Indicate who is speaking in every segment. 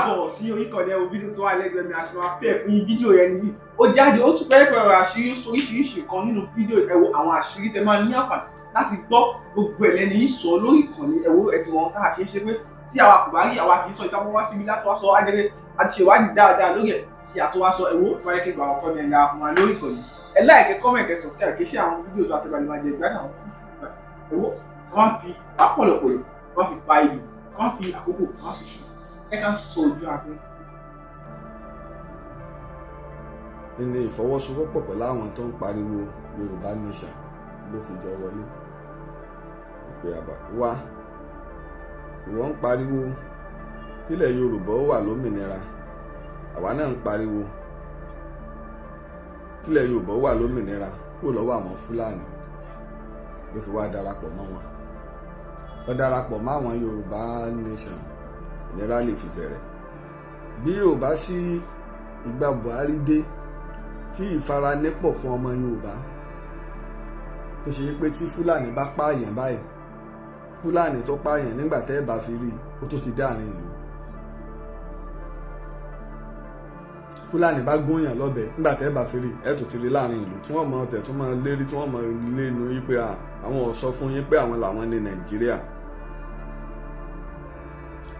Speaker 1: Káàbọ̀ sí orí ìkànnì. Ẹ wo fídíò tó wà lẹ́gbẹ̀ẹ́ mi, àti máa pẹ́ fún yín. Fídíò yẹn nìyí, ó jáde, ó tún pẹ́ẹ́pẹ́ ọ̀rọ̀ àṣírí oríṣiríṣi kan nínú fídíò. Ẹ wo àwọn àṣírí tẹ máa ní àǹfààní láti gbọ́, gbogbo ẹ̀ lẹ́ni yìí sọ lórí ìkànnì. Ẹ wo, ẹ ti mọ ohun tá a ṣe ń ṣe pé tí àwa kò bá rí, àwa kì í sọ. Ìta wá síbi láti wá sọ ajẹ́rẹ́ àti ṣèwádìí dáadáa lórí ẹ̀ kí a tó wá sọ. Ẹ wo, tó bá yẹ kí gbà ọkọ ní ẹ̀yà fún wa lórí ìkànnì, ẹ like, comment, subscribe, kí ṣe àwọn fídíò tó akẹ́bàá lè máa jẹ ìgbádùn àwọn content. Ẹ wo, wọ́n fi pápọ̀lọpọ̀lọ̀, wọ́n fi pa ìlú, wọ́n fi àkókò, wọ́n fi ṣù ẹ ká sọ ojú abẹ́.
Speaker 2: Ní ìfọwọ́sowọ́pọ̀ pẹ̀lú àwọn tó ń pariwo Yorùbá Nation ló fi jọ wọlé ìpè àbá wá. Ìwọ ń pariwo kílẹ̀ Yorùbá ó wà lómìnira, àwa náà ń pariwo kílẹ̀ Yorùbá ó wà lómìnira kúrò lọ́wọ́ àwọn Fúlàní, ló fi wá darapọ̀ mọ́ wọn. Ó darapọ̀ mọ́ àwọn Yorùbá Nation ní rally fi bẹ̀rẹ̀. Bí ò bá sí ìgbà Buhari dé tí ìfaranipọ̀ fún ọmọ Yorùbá, tó ṣe pé tí Fúlàní bá pààyàn báyìí, Fúlàní tó pààyàn, nígbà tẹ́ ẹ bá fi rí i, ó tó ti dé àárín ìlú. Fúlàní bá gúnyàn lọ́bẹ, nígbà tẹ́ ẹ bá fi rí i, ẹ tó ti rí láàrin ìlú, tí wọ́n mọ ọ̀tẹ̀ tó máa lérí, tí wọ́n mọ lénu yí pé àwọn ò sọ fún yín pé àwọn làwọn ní Nàìjíríà.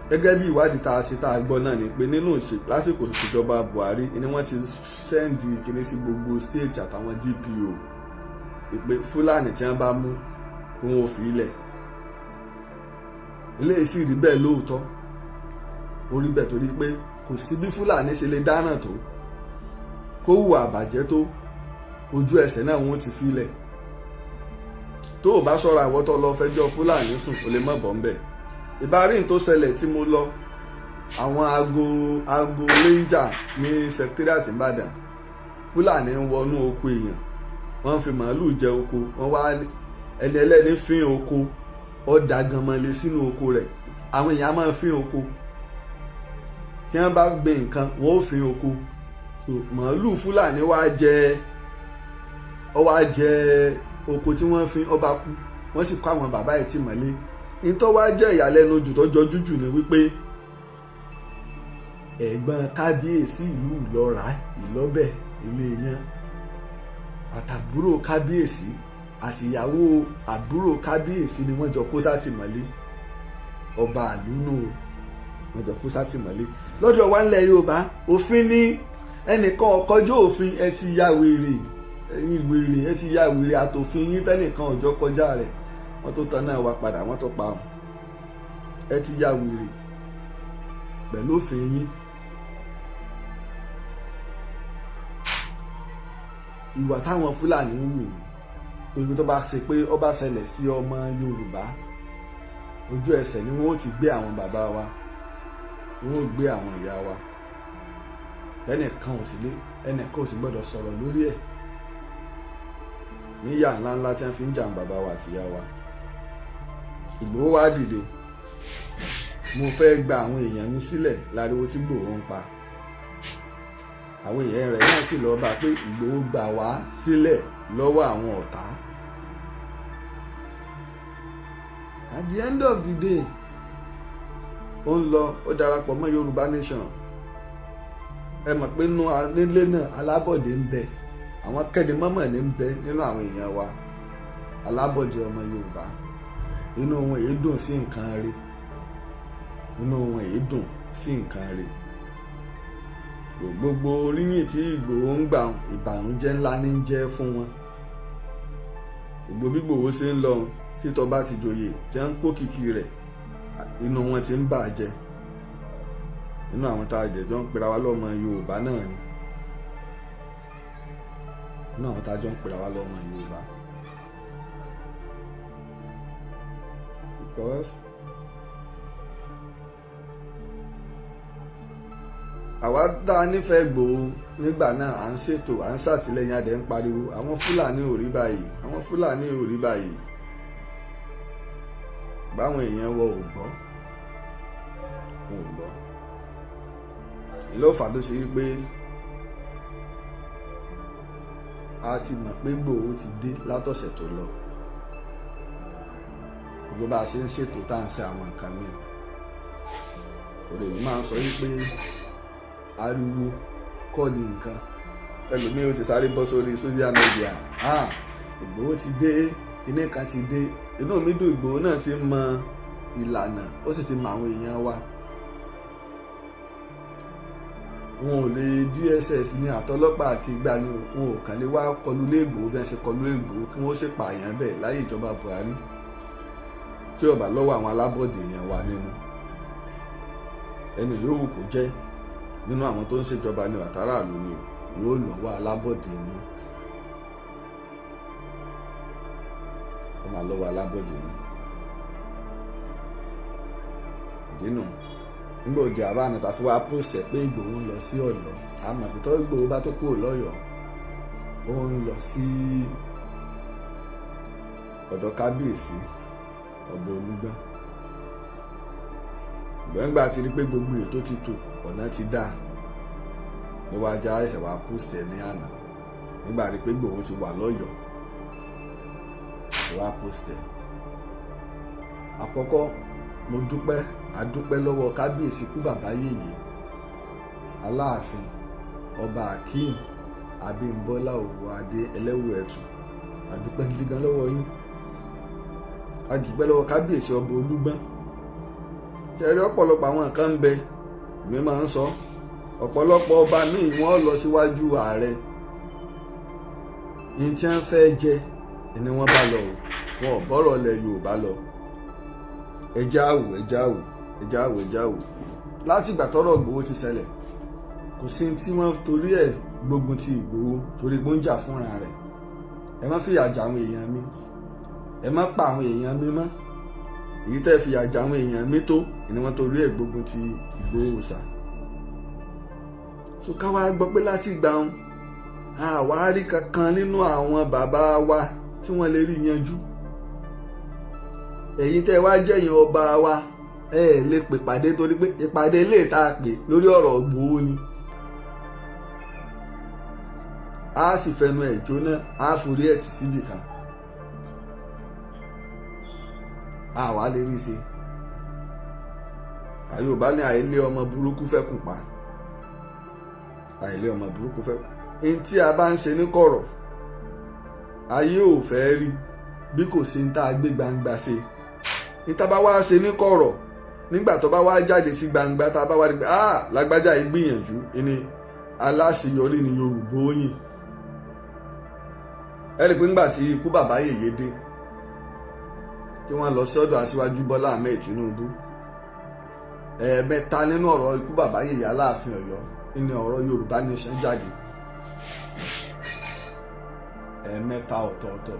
Speaker 2: Gẹ́gẹ́ bí ìwádìí tá a ṣe tá a gbọ́ náà ni pé nínú lásìkò ìṣèjọba Buhari ni wọ́n ti send kinní sí gbogbo state àtàwọn DPO ìpè Fúlàní tí wọ́n bá mú kí wọ́n fi ilẹ̀. Eléyìí sì rí bẹ́ẹ̀ lóòótọ́, ó rí bẹ́ẹ̀ torí pé kò sí bí Fúlàní ṣe lè dáràn tó, kó hùwà àbàjẹ́ tó, ojú ẹsẹ̀ náà wọ́n ti fi ilẹ̀. Tó o bá ṣọ́ra, ìwọ tó lọ fẹjọ́ Fúlàní sùn, o lè má bọ́ ń bẹ̀. Ìbárí tó ṣẹlẹ̀ tí mo lọ, àwọn aago ranger ní secretariat Ìbàdàn, Fúlàní ń wọnú oko èèyàn, wọ́n fi màálù jẹ oko, wọ́n wá ẹni ẹlẹ́ni fín oko, ó da ganmọ́lé sínú oko rẹ̀. Àwọn èèyàn máa fín oko, tí wọ́n bá gbin nǹkan, wọ́n ó fín oko. Màálù Fúlàní wá jẹ, ó wá jẹ oko tí wọ́n fín, ó bá kú, wọ́n sì kó àwọn bàbá ẹ̀ tì mọ́lé. Ntọ́ wá jẹ́ ìyàlẹ́nu jù tó jọjú jù ni wípé ẹ̀gbọ́n kábíyèsí ìlú Ìlọ́ra, Ìlọ́bẹ̀, ilé yẹn, àtàbúrò kábíyèsí àtìyàwó àbúrò kábíyèsí ni wọ́n jọ kó sátìmọ́lé. Ọba àlúnú wọ́n jọ kó sátìmọ́lé. Lọ́dọ̀ wa ńlẹ̀ Yorùbá, òfin ní ẹnìkan ọ̀kọ́jọ́ òfin. Ẹ ti ya wèrè, ẹ̀yin wèrè, ẹ ti ya wèrè àtòfin yín tẹ́nìkan ọ̀jọ́ kọjá rẹ̀. Wọ́n tó tan náà wá padà, wọ́n tó pa ọ́n. Ẹ ti ya wèrè pẹ̀lú òfin yín. Ìwà táwọn Fúlàní ń wù ní torí tó bá ṣe pé ó bá ṣẹlẹ̀ sí ọmọ Yorùbá, ojú ẹsẹ̀ ni wọ́n ó ti gbé àwọn bàbá wa, wọ́n ó gbé àwọn ìyá wa. Ẹnìkan ò sì lé, ẹnìkan ò sì gbọ́dọ̀ sọ̀rọ̀ lórí ẹ̀. Níyà ńláńlá tí wọ́n fi ń jà àwọn bàbá wa àti ìyá wa. Ìgbòho wá dìde, mo fẹ́ gba àwọn èèyàn mi sílẹ̀ láriwo tí Ìgbòho ń pa. Àwọn èèyàn rẹ̀ náà sì lọ́ọ́ bá pé Ìgbòho gbà wá sílẹ̀ lọ́wọ́ àwọn ọ̀tá. At the end of the day, ó ń lọ, ó darapọ̀ mọ́ Yorùbá Nation. Ẹ mọ̀ pé nílé náà alábọ̀dé ń bẹ, àwọn kẹ́ni-mọ́mọ̀ ní ń bẹ nínú àwọn èèyàn wa, alábọ̀dé ọmọ Yorùbá. Inú wọn èyí dùn sí nǹkan rí, inú wọn èyí dùn sí nǹkan rí. Gbogbo oríyìn tí Ìgbòho ń gbà, ìbànújẹ́ ńlá ní ń jẹ́ fún wọn. Gbogbo bí Ìgbòho ṣe ń lọ, títọ́ bá ti joyè tí wọ́n ń kó kìkì rẹ̀, inú wọn ti ń bàjẹ́. Inú àwọn tá a jẹjọ ń pera wa lọ́mọ Yorùbá náà ni, inú àwọn tá a jọ ń pera wa lọ́mọ Yorùbá. Because àwa tá a nífẹ̀ẹ́ Ìgbòho nígbà náà, à ń ṣètò, à ń ṣàtìlẹ́yìn, adẹ̀ ń pariwo àwọn Fúlàní ò rí báyìí, àwọn Fúlàní ò rí báyìí. Báwọn èèyàn wọ ò gbọ́, wọn ò gbọ́. Ìlú ọ̀fà tó ṣe wípé a ti mọ̀ pé Ìgbòho ti dé látọ̀sẹ̀ tó lọ. Gbogbo bá a ṣe ń ṣètò tá à ń ṣe àwọn nǹkan míì. Òde mi máa ń sọ wípé ariwo kọ́ ni nǹkan. Ẹlòmíì ó ti sáré bọ́ sórí social media, ah, Ìgbòho ti dé, kinní kan ti dé. Inú mi dùn, Ìgbòho náà ti mọ ìlànà, ó sì ti mọ àwọn èèyàn wa. Wọn ò lè DSS ní àtọlọ́pàá àti ìgbà ni wọn ò kàn lè wá kọlu ilé Ìgbòho bí wọ́n ṣe kọlu Ìgbòho kí wọ́n ṣe pààyàn bẹ́ẹ̀ láyé ìjọba Buhari, tí ó bá lọ́wọ́ àwọn alábọ̀dé èèyàn wa nínú. Ẹni yòówù kó jẹ́ nínú àwọn tó ń ṣèjọba ní àtàràlú ni yóò lọ́wọ́ alábọ̀dé inú, ó máa lọ́wọ́ alábọ̀dé inú. Ìdínú nígbà òde àbá àná tàfi wá post ẹ̀ pé Ìgbòho ń lọ sí Ọ̀yọ́, àmọ́ pé tó Ìgbòho bá tó kúrò lọ́yọ̀ọ́ ó ń lọ sí ọ̀dọ̀ kábíyèsí ọba Olúgbọ́n. Ìgbẹ́ngbà ti rí pé gbogbo ètò ti tò, ọ̀nà ti dá, ló wá já ẹsẹ̀ wá post ẹ̀ ní àná. Nígbà rí pé Ìgbòho ti wà lọ́yọ̀ọ́ ló wá post ẹ̀. Àkọ́kọ́ mo dúpẹ́, adúpẹ́ lọ́wọ́ kábíyèsí kú bàbá yèyé Aláàfin Ọba Akeem Abímbọ́lá Òwòadé Ẹlẹ́wù Ẹ̀tù, adúpẹ́ gidi gan lọ́wọ́ yín. Adúpẹ́ lọ́wọ́ kábíyèsí ọba Olúgbọ́n. Ṣe rí ọ̀pọ̀lọpọ̀ àwọn nǹkan ń bẹ, èmi máa ń sọ, ọ̀pọ̀lọpọ̀ ọba míì wọ́n lọ síwájú ààrẹ, ní tí wọ́n fẹ́ jẹ ni wọ́n bá lọ, wọn ò bọ́rọ̀ lẹ̀ Yorùbá lọ. Ẹja àwò, ẹja àwò, ẹja àwò, ẹja àwò. Láti ìgbà tọ́rọ̀ Ìgbòho ti ṣẹlẹ̀, kò sí tí wọ́n torí ẹ̀ gbógun ti Ìgbòho torí gbóúnjà fúnra rẹ̀. Ẹ má fìyà jẹ àwọn èèyàn mi, ẹ má pa àwọn èèyàn mi mọ́. Èyí tẹ́ fìyà jẹ àwọn èèyàn mi tó ni wọ́n torí ẹ̀ gbógun ti Ìgbòho ṣá. So ká wá gbọ́ pé láti ìgbà wọn àwa rí kankan nínú àwọn bàbá wa tí wọ́n lè rí yanjú. Ẹ̀yin tẹ́ wá jẹ́yìn ọba wa, ẹ lè pè pàdé torí pé ìpàdé lè tá a pè lórí ọ̀rọ̀ Ìgbòho ni. A sì fẹnu ẹ̀ jóná, a forí ẹ̀ tì síbì kan, a wà lè rí ṣe. Yorùbá ní àìlé ọmọ burúkú fẹ́ kùn pa, àìlé ọmọ burúkú fẹ́ kùn. Ní tí a bá ń ṣe ní kọ̀rọ̀, ayé ò fẹ́ rí bí kò sí ní tá a gbé gbangba ṣe. Ní tá a bá wá ṣe ní kọ̀rọ̀, nígbà tó bá wá jáde sí gbangba, tá a bá wá rí pé ah lágbájá yìí gbìyànjú, ní aláṣeyọrí ni Yorùbá ó yìn. Ẹ rí i pé nígbà tí ikú bàbá yèyé dé, tí wọ́n lọ sọ́dọ̀ aṣíwájú Bọ́lá Ahmed Tinubu, ẹ̀ẹ̀mẹ́ta nínú ọ̀rọ̀ ikú bàbá yèyé Aláàfin Ọ̀yọ́ ní ọ̀rọ̀ Yorùbá Nation jáde, ẹ̀ẹ̀mẹ́ta ọ̀tọ̀ọ̀tọ̀.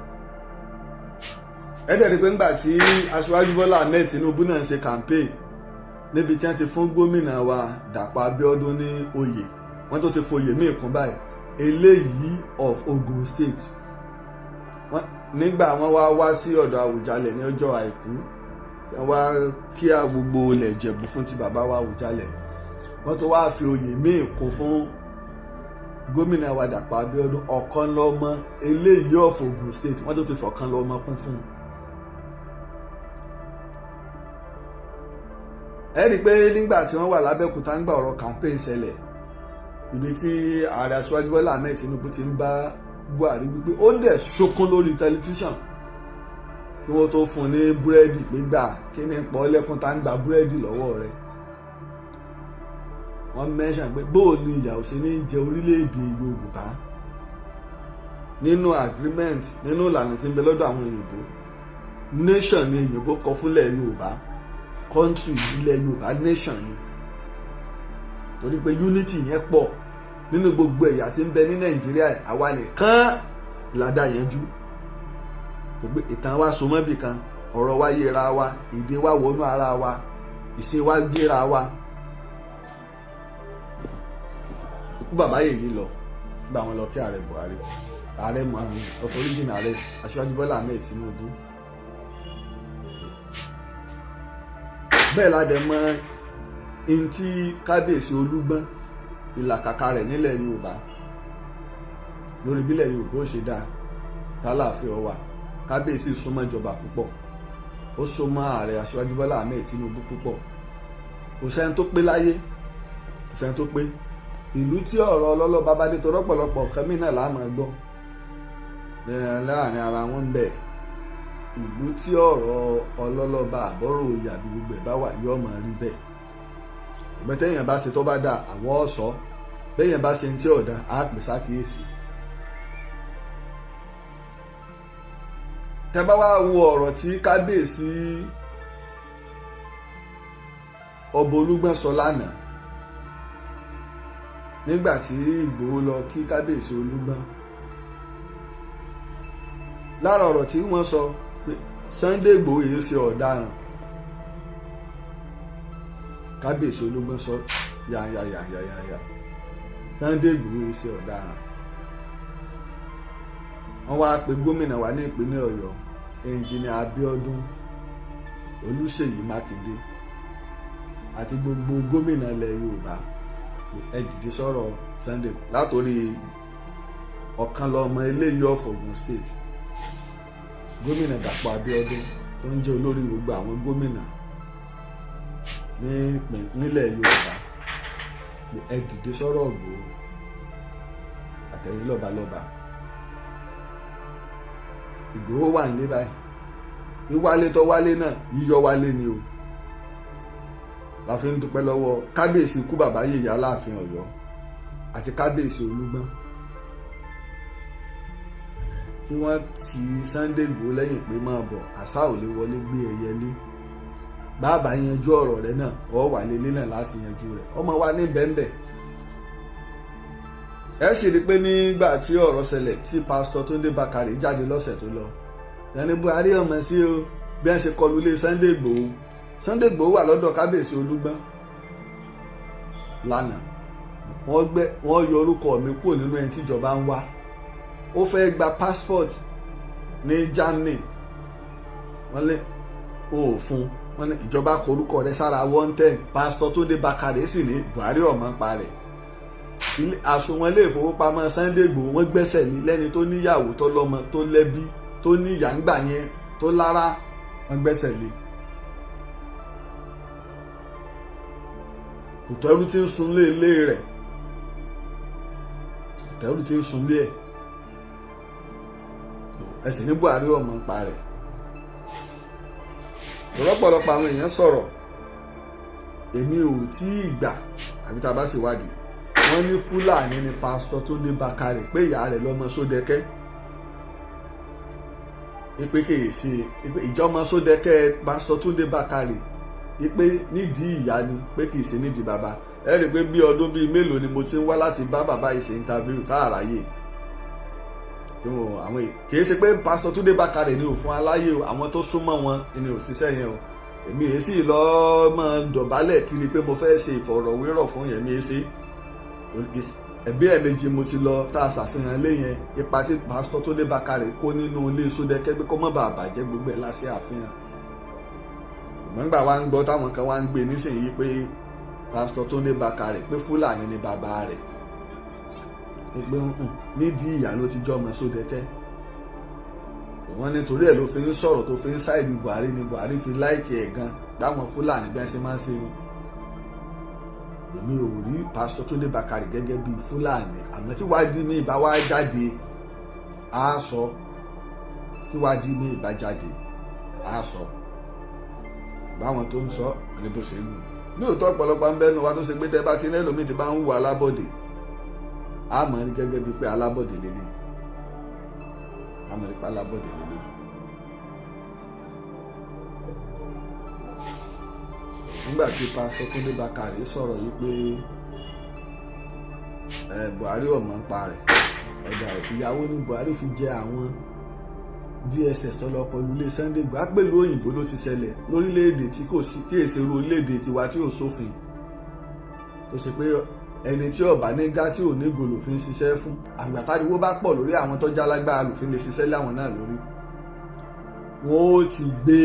Speaker 2: Ẹ dẹ̀ rí i pé nígbà tí aṣíwájú Bọ́lá Ahmed Tinubu náà ń ṣe campaign, níbi tí wọ́n ti fún gómìnà wa Dàpọ̀ Abíọ́dún ní oyè, wọ́n tó ti foyè míì kún báyìí, eléyìí of Ogun State. Nígbà wọ́n wá wá sí ọ̀dọ̀ Àwùjalẹ̀ ní ọjọ́ àìkú, wọ́n wá kí a gbogbo ilẹ̀ Ìjẹ̀bú fún ti bàbá wa Àwùjalẹ̀, wọ́n tó wá fi oyè míì kún fún gómìnà wa Dàpọ̀ Abíọ́dún, ọ̀kan lọ́mọ eléyìí of Ogun State, wọ́n tó ti fọ̀kan lọ́mọ kún fún un. Ẹ rí i pé nígbà tí wọ́n wà lábẹ́òkúta ń gba ọ̀rọ̀ campaign ṣẹlẹ̀, ibi tí ààrẹ aṣíwájú Bọ́lá Ahmed Tinubu ti ń bá Buhari wípé ó dẹ̀ ṣokún lórí tẹlifíṣàn kí wọ́n tó fún un ní búrẹ́dì gbígbà, kí ní pọ́ lẹ́kún tá ń gba búrẹ́dì lọ́wọ́ rẹ̀. Wọ́n mẹ́sàn pé bóò ni ìyà ò ṣe ní jẹ orílẹ̀-èdè Yorùbá nínú agreement, nínú ìlànà tí ń bẹ lọ́dọ̀ àwọn òyìnbó. Nation ni òyìnbó kọ fúnlẹ̀ Yorùbá, country ilẹ̀ Yorùbá nation ni, torí pé unity yẹn pọ̀ nínú gbogbo ẹ̀yà tí ń bẹ ní Nàìjíríà, àwa nìkan ládà yanjú. Pé ìtàn wa so mọ́bì kan, ọ̀rọ̀ wa yẹra wa, èdè wa wọnú ara wa, ìṣe wa gbéra wa. Ikú bàbá yèyí lọ gba àwọn lọ kí ààrẹ Buhari, ààrẹ ọ̀fọ̀ríjìnà ààrẹ aṣíwájú Bọ́lá Ahmed Tinubu. Bẹ́ẹ̀ la dẹ̀ mọ̀ ntí kábíyèsí Olúgbọ́n ìlàkàkà rẹ̀ nílẹ̀ Yorùbá lórí bílẹ̀ Yorùbá ó ṣe dáa tálàáfíà wà. Kábíyèsí súnmọ́ ìjọba púpọ̀, ó súnmọ́ ààrẹ aṣíwájú Bọ́lá Ahmed Tinubu púpọ̀. Kò sẹ́ni tó pé láyé, kò sẹ́ni tó pé. Ìlú tí ọ̀rọ̀ ọlọ́lọ́ba bá dé, torí ọ̀pọ̀lọpọ̀ nǹkan mí náà la máa gbọ́ láàrin ara wọn ń bẹ̀. Ìlú tí ọ̀rọ̀ ọlọ́lọ́ba àbọ̀rò oyè àbí gbogbo ẹ̀ bá wà yóò máa rí bẹ́ẹ̀. Ìgbẹ́ téèyàn bá ṣe tó bá dáa, àwọn ọ̀ṣọ́ béèyàn bá ṣe ń tí ọ̀dà á pè sákìyèsí. Tẹ́ bá wá wo ọ̀rọ̀ tí kábíyèsí ọba Olúgbọ́n sọ lánàá nígbà tí Ìgbòho lọ kí kábíyèsí Olúgbọ́n, lára ọ̀rọ̀ tí wọ́n sọ pé Sunday Ìgbòho yìí ṣe ọ̀daràn, kábíyèsí Olúgbọ́n sọ yàyàyàyàyà, Sunday Ìgbòho yìí ṣe ọ̀daràn. Wọ́n wá pe gómìnà wa ní ìpínlẹ̀ Ọ̀yọ́, ẹnjìnìà Abíọ́dún Olúṣèyí Mákindé àti gbogbo gómìnà ilẹ̀ Yorùbá, ẹ dìde sọ̀rọ̀ Sunday. Látòrí ọ̀kan lọ́mọ eléyìí of Ogun State, gómìnà Dàpọ̀ Abíọ́dún tó ń jẹ́ olórí gbogbo àwọn gómìnà nílẹ̀ Yorùbá, ẹ dìde sọ̀rọ̀ Ìgbòho àtẹ̀yìn lọ́balọ́ba. Ìgbòho wà nílé báyìí, wíwálé tó wálé náà yíyọ wálé ni o. La fi ń dúpẹ́ lọ́wọ́ kábíyèsí ikú bàbá yèyé Aláàfin Ọ̀yọ́ àti kábíyèsí Olúgbọ́n tí wọ́n ti Sunday Ìgbòho lẹ́yìn pé máa bọ̀, àṣà ò lè wọlé gbé ẹyẹ lé. Bàbá yanjú ọ̀rọ̀ rẹ̀ náà, ọ̀ wà lélẹ̀ náà láti yanjú rẹ̀, ọmọ wa ní bẹ́ńbẹ́. Ẹ sì rí i pé nígbà tí ọ̀rọ̀ ṣẹlẹ̀ tí pásítọ̀ Túndé Bákàrè jáde lọ́sẹ̀ tó lọ, ẹni Buhari ọmọ sí o bí wọ́n ṣe kọlu ilé Sunday Ìgbòho. Sunday Ìgbòho wà lọ́dọ̀ kábíyèsí Olúgbọ́n lánàá, wọ́n yọ orúkọ mi kúrò nínú ẹni tíjọba ń wá. Ó fẹ́ gba passport ní Germany, wọ́n lé òfun, wọ́n ní ìjọba kọ orúkọ rẹ̀ sára wanted. Pásítọ̀ Túndé Bákàrè sì ní Buhari ọmọ pa rẹ̀. Àsùnwọ̀n ilé ìfowópamọ́ Sunday Ìgbòho wọ́n gbẹ́sẹ̀ ní lẹ́ni tó níyàwó tó lọ́mọ tó lẹ́bí tó ní ìyá ńgbà yẹn tó lára, wọ́n gbẹ́sẹ̀ lé. Kòtẹ́rù tí ń sunlé ilé rẹ̀, kòtẹ́rù tí ń sunlé ẹ̀, ẹ̀sìn ní Buhari ọmọ pa rẹ̀. Lọ́pọ̀lọpọ̀ àwọn èèyàn sọ̀rọ̀, èmi ò tí ì gbà àbí tá a bá sì wádìí. Wọ́n ní Fúlàní ni pásítọ̀ Túndé Bákàrè, pé ìyá rẹ̀ lọ́mọ Sódẹ́kẹ́, pé kìí ṣe ìjọmọ Sódẹ́kẹ́ pásítọ̀ Túndé Bákàrè, pé nídìí ìyá ni, pé kìí ṣe nídìí bàbá. Ẹ rí i pé bí ọdún bíi mélòó ni mo ti ń wá láti bá bàbá yìí ṣe interview káàráyè. Kìí ṣe pé pásítọ̀ Túndé Bákàrè ni ò fún aláyè o, àwọn tó súnmọ́ wọn ni ò ṣiṣẹ́ yẹn o. Èmi èyí sì lọ́ọ́ máa dọ̀bálẹ̀ kiri pé mo fẹ́ ṣe ìfọ̀rọ̀wérọ̀ fún yẹn, mi èyí sí ẹbí ẹ̀ẹ̀mejì mo ti lọ tá a ṣàfihàn ilé yẹn, ipa tí pásítọ̀ Túndé Bákàrè kó nínú ilé Sódẹ́kẹ́ pé kó má bàa bàjẹ́ gbogbo ẹ̀ láṣẹ àfihàn. Ìgbọ́ngbà wa ń gbọ́ táwọn kan wá ń gbé nísìnyí pé pásítọ̀ Túndé Bákàrè pé Fúlàní ni bàbá rẹ̀, pé nídìí ìyá ló ti jọ́ ọmọ Sódẹ́kẹ́. Wọ́n nítorí ẹ̀ ló fi ń sọ̀rọ̀ tó fi ń sáìdì Buhari ni Buhari fi láìkì ẹ̀ gan dáwọn Fúlàní bí wọ́n ṣe máa ń ṣe nu. Èmi ò rí pásítọ̀ Túndé Bákàrè gẹ́gẹ́ bíi Fúlàní, àmọ́ tí wádìí mi ìbá wá jáde á sọ, tí wádìí mi ìbá jáde á sọ báwọn tó ń sọ ní bó ṣe ń lù. Lóòótọ́ ọ̀pọ̀lọpọ̀ ń bẹ́nu wa tó ṣe pé tẹ́ bá ti ní ẹlòmíì ti bá ń wù alábọ̀dé, á mọ̀ ní gẹ́gẹ́ bíi pé alábọ̀dé lélẹ̀, á mọ̀ ní pé alábọ̀dé lélẹ̀. Nígbà tí pásítọ̀ Túndé Bákàrè sọ̀rọ̀ yìí pé Buhari ò mọ̀ ń pa rẹ̀, ọ̀dà ìyàwó ni Buhari fi jẹ àwọn DSS tó lọ kọlu ilé Sunday Igboho. Pẹ̀lú òyìnbó ló ti ṣẹlẹ̀ lórílẹ̀‐èdè tí kò sí, tí èsè ru orílẹ̀‐èdè tiwa tí ò sófin, tó ṣe pé ẹni tí ọba nígbà tí ò ní gòlò fi ń ṣiṣẹ́ fún, àgbàtàríwó bá pọ̀ lórí àwọn tó jálágbára lòfin lè ṣiṣẹ́ láwọn náà lórí. Wọ́n ó ti gbé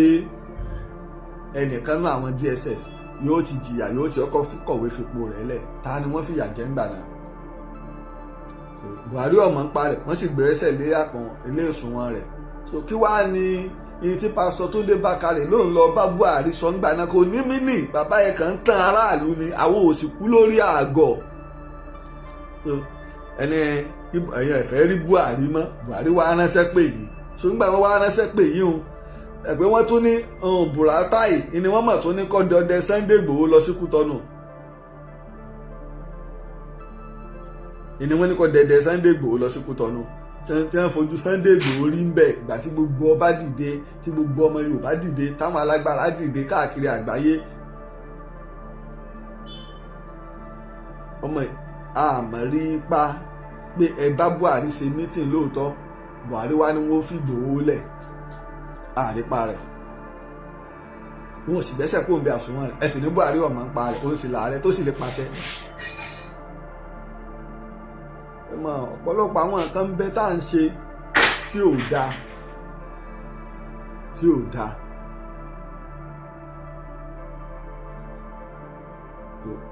Speaker 2: ẹnìkan náà àwọn DSS yóò ti jìyà, yóò ti ọkọ̀ kọ̀wé fipò rẹ̀ lẹ̀. Ta ni wọ́n fìyà jẹ ńgbà náà? Buhari ọmọ ń pa rẹ̀, wọ́n sì gbé ẹsẹ̀ lé àpọ̀n ilé ìsúnwọ̀n rẹ̀. So kí wàá ní Ìyẹn tí pásítọ̀ Túndé Bákàrè ló ń lọ bá Buhari sọ ńgbà náà kò ní mí nì, bàbá yẹn kàn ń tan aráàlú ni, àwọn ò sì kú lórí àgọ́. Ẹni ẹ̀yin ẹ̀fẹ́ rí Buhari mọ́, Buhari wá ránṣẹ́ pè yìí. Ṣùgbọ́n wọn wá ránṣẹ́ pè yìí o, ẹ̀pẹ́ wọ́n tún ní Buratai ni wọ́n mọ̀ tún ní kọ́ dọdẹ Sunday Igboho lọ sí Kútọ́nù. Ìní wọ́n ní kọ́ dẹdẹ Sunday Igboho lọ sí Kútọ́nù, tí wọ́n fojú Sunday Igboho rí ń bẹ̀. Ìgbà tí gbogbo ọba dìde, tí gbogbo ọmọ Yorùbá dìde, táwọn alágbára dìde káàkiri àgbáyé, ọmọ àmọ́ rí pa pé ẹ bá Buhari ṣe mítìn lóòótọ́, Buhari wá ní wọ́n fi Ìgbòho lẹ̀, àrípa rẹ̀ wọn ò sì gbẹ́sẹ̀ kó ń bẹ àsùnwọ̀n rẹ̀. Ẹ sì ní Buhari ọ̀mọ̀ ń pa rẹ̀, ó sì làárẹ̀ tó sì lè pàṣẹ. Ẹ mọ̀ ọ̀pọ̀lọpọ̀ àwọn nǹkan ń bẹ tá à ń ṣe tí ò dáa, tí ò dáa.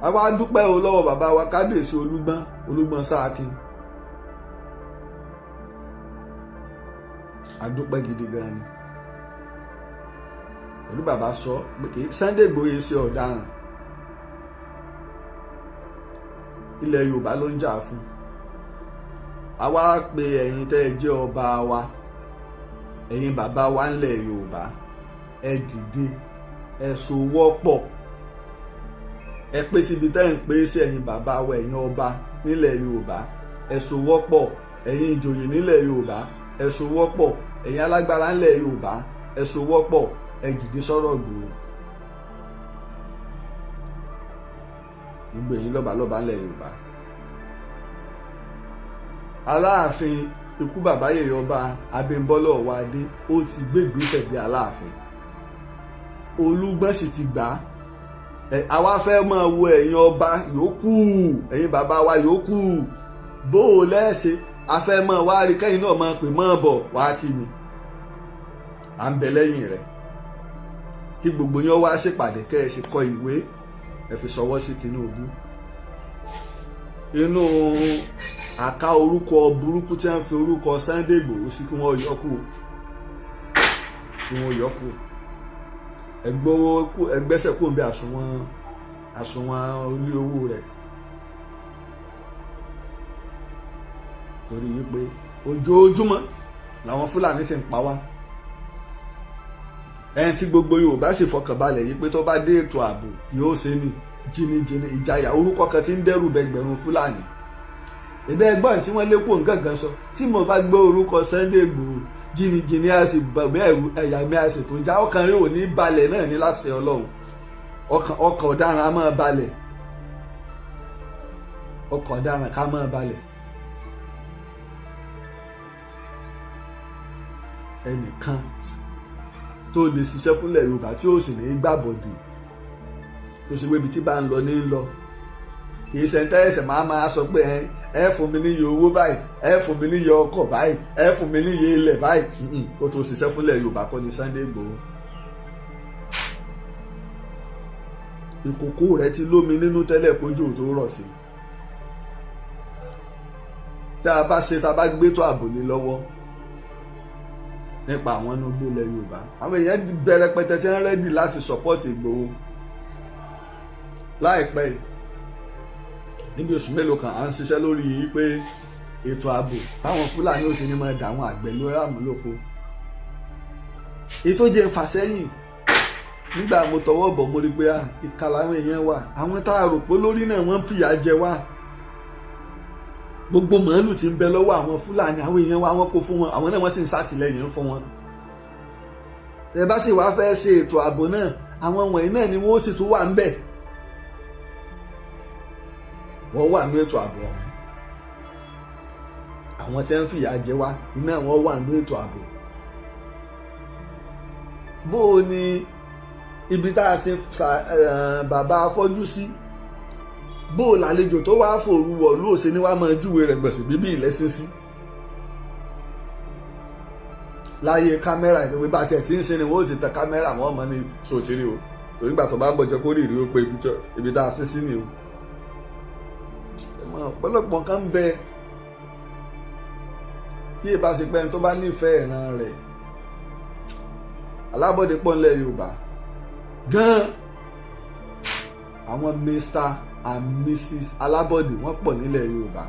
Speaker 2: A wá dúpẹ́ o lọ́wọ́ bàbá wa kábíyèsí Olúgbọ́n, Olúgbọ́n Sáàkín. A dúpẹ́ gidi gan ni. Pẹ̀lú bàbá sọ pé kì í Sunday Igboho ṣe ọ̀daràn, ilẹ̀ Yorùbá ló ń jà fún. A wá pe ẹ̀yin tẹ́ ẹ jẹ́ ọba wa, ẹ̀yin bàbá wa ńlẹ̀ Yorùbá, ẹ dìde, ẹ sowọ́pọ̀, ẹ pé síbi tẹ́ ń pé sí ẹ̀yin bàbá wa, ẹ̀yin ọba nílẹ̀ Yorùbá, ẹ sowọ́pọ̀, ẹ̀yin ìjòyè nílẹ̀ Yorùbá, ẹ sowọ́pọ̀, ẹ̀yin alágbára ńlẹ̀ Yorùbá, ẹ sowọ́pọ̀, ẹ dìde sọ̀rọ̀ Ìgbòho. Gbogbo ẹ̀yin lọ́balọ́ba ńlẹ̀ Yorùbá. Aláàfin ikú bàbá yèyé ọba Abímbọ́lá Ọ̀wádé ó ti gbé ìgbésẹ̀ bí Aláàfin. Olúgbọ́n sì ti gbà á. Àwa fẹ́ máa wo ẹ̀yin ọba yòókù, ẹ̀yin bàbá wa yòókù, bó o lẹ́sẹ̀ a fẹ́ máa wá rí kẹ́yìn náà máa pè máa bọ̀ wá kí mi. À ń bẹ lẹ́yìn rẹ̀ kí gbogbo yín wá ṣèpàdé kẹ́ ẹ sì kọ ìwé ẹ fi ṣọwọ́ sí Tinubu. Inú àká orúkọ burúkú tí wọ́n fi orúkọ Sunday Igboho sí kí wọ́n yọ kú, kí wọ́n yọ kú. Ẹgbẹ́sẹ̀ kò ń bẹ àsùnwọ̀n orí owó rẹ̀, torí wípé ojoojúmọ́ làwọn Fúlàní sì ń pa wá. Ẹni tí gbogbo Yorùbá sì fọkànbalẹ̀ yìí pé tó bá dé ètò ààbò yóò ṣe ní jìnnìjìnnì ìjayà, orúkọ kan tí ń dẹ́rù bẹgbẹ̀rún Fúlàní. Ìbẹ́ ẹgbọ́n tí wọ́n lé kó nǹkan sọ, tí mo bá gbọ́ orúkọ Sunday Igboho jìnnìjìnnì a sì bẹ̀rù ẹ̀yà mi a sì tó já, ọkàn rẹ̀ ò ní balẹ̀ náà ní láṣẹ Ọlọ́run. Ọkàn ọ̀daràn á máa balẹ̀, ọkàn ọ̀daràn ká máa balẹ̀. Ẹnìkan tó lè ṣiṣẹ́ fúnlẹ̀ Yorùbá tí ó sì ní gbàbọ̀dè, tó ṣe wébi tí bá ń lọ ní ń lọ, kì í ṣe ń tẹ́sẹ̀ máa sọ pé ẹ fún mi níye owó báyìí, ẹ fún mi níye ọkọ̀ báyìí, ẹ fún mi níye ilẹ̀ báyìí, kó tó ṣiṣẹ́ fúnlẹ̀ Yorùbá kọ́ ni Sunday Igboho. Ìkòkò rẹ̀ ti lómi nínú tẹ́lẹ̀ kójú tó rọ̀ sí. Tá a bá ṣe tá a bá gbé tó ààbò lé lọ́wọ́ nípa àwọn inú gbólẹ̀ Yorùbá, àwọn èèyàn bẹ̀rẹ̀ pẹtẹ tí wọ́n rẹ́dì láti sọ́pọ́ọ̀tì Ìgbòho. Láìpẹ́ yìí níbi oṣù mélòó kan, à ń ṣiṣẹ́ lórí pé ètò ààbò táwọn Fúlàní ò sí ní máa dà àwọn àgbẹ̀ lórí àmúlòkó. Ètò jẹ́ ìfàsẹ́yìn nígbà mo tọwọ́ bọ̀, mo rí pé ìkà làwọn èèyàn wà, àwọn tá a rò pé lórí náà wọ́n ń fìyà jẹ wá. Gbogbo màálù tí ń bẹ lọ́wọ́ àwọn Fúlàní, àwọn èèyàn wa wọ́n kó fún wọn, àwọn náà wọ́n sì ń ṣàtìlẹ́yìn fún wọn. Ẹ bá sì wá fẹ́ ṣe ètò ààbò náà, àwọn wọ̀nyí náà ni wọ́n sì tún wà ń bẹ̀. Wọ́n wà ní ètò ààbò ọ̀hún. Àwọn tí ń fìyà jẹ wá iná wọn wà ní ètò ààbò. Bó o ní ibi tá a ṣe bàbá afọ́jú sí, bó o lálejò tó wá fòru wọ̀lú òṣè ni wàá máa júwe rẹ̀ gbọ̀nsẹ̀ bíbí ìlẹ́sìn sí. Láyé kámẹ́rà ìwé bá tiẹ̀ tí ń ṣe ni wọ́n ó ti tẹ kámẹ́rà wọn mọ́ ní sòtìrì o, torí gbà tó bá ń bọ̀ jẹ́ kó rí ìrí ó pé ibi tá a ṣe sí ni o. Ọ̀pọ̀lọpọ̀ nǹkan ń bẹ tí ìbá ṣe pé ẹni tó bá nífẹ̀ẹ́ ìran rẹ̀ Alábọ̀dé pọ̀ ńlẹ̀ Yorùbá gan. Àwọn Mr and Mrs Alábọ̀dé wọ́n pọ̀ nílẹ̀ Yorùbá.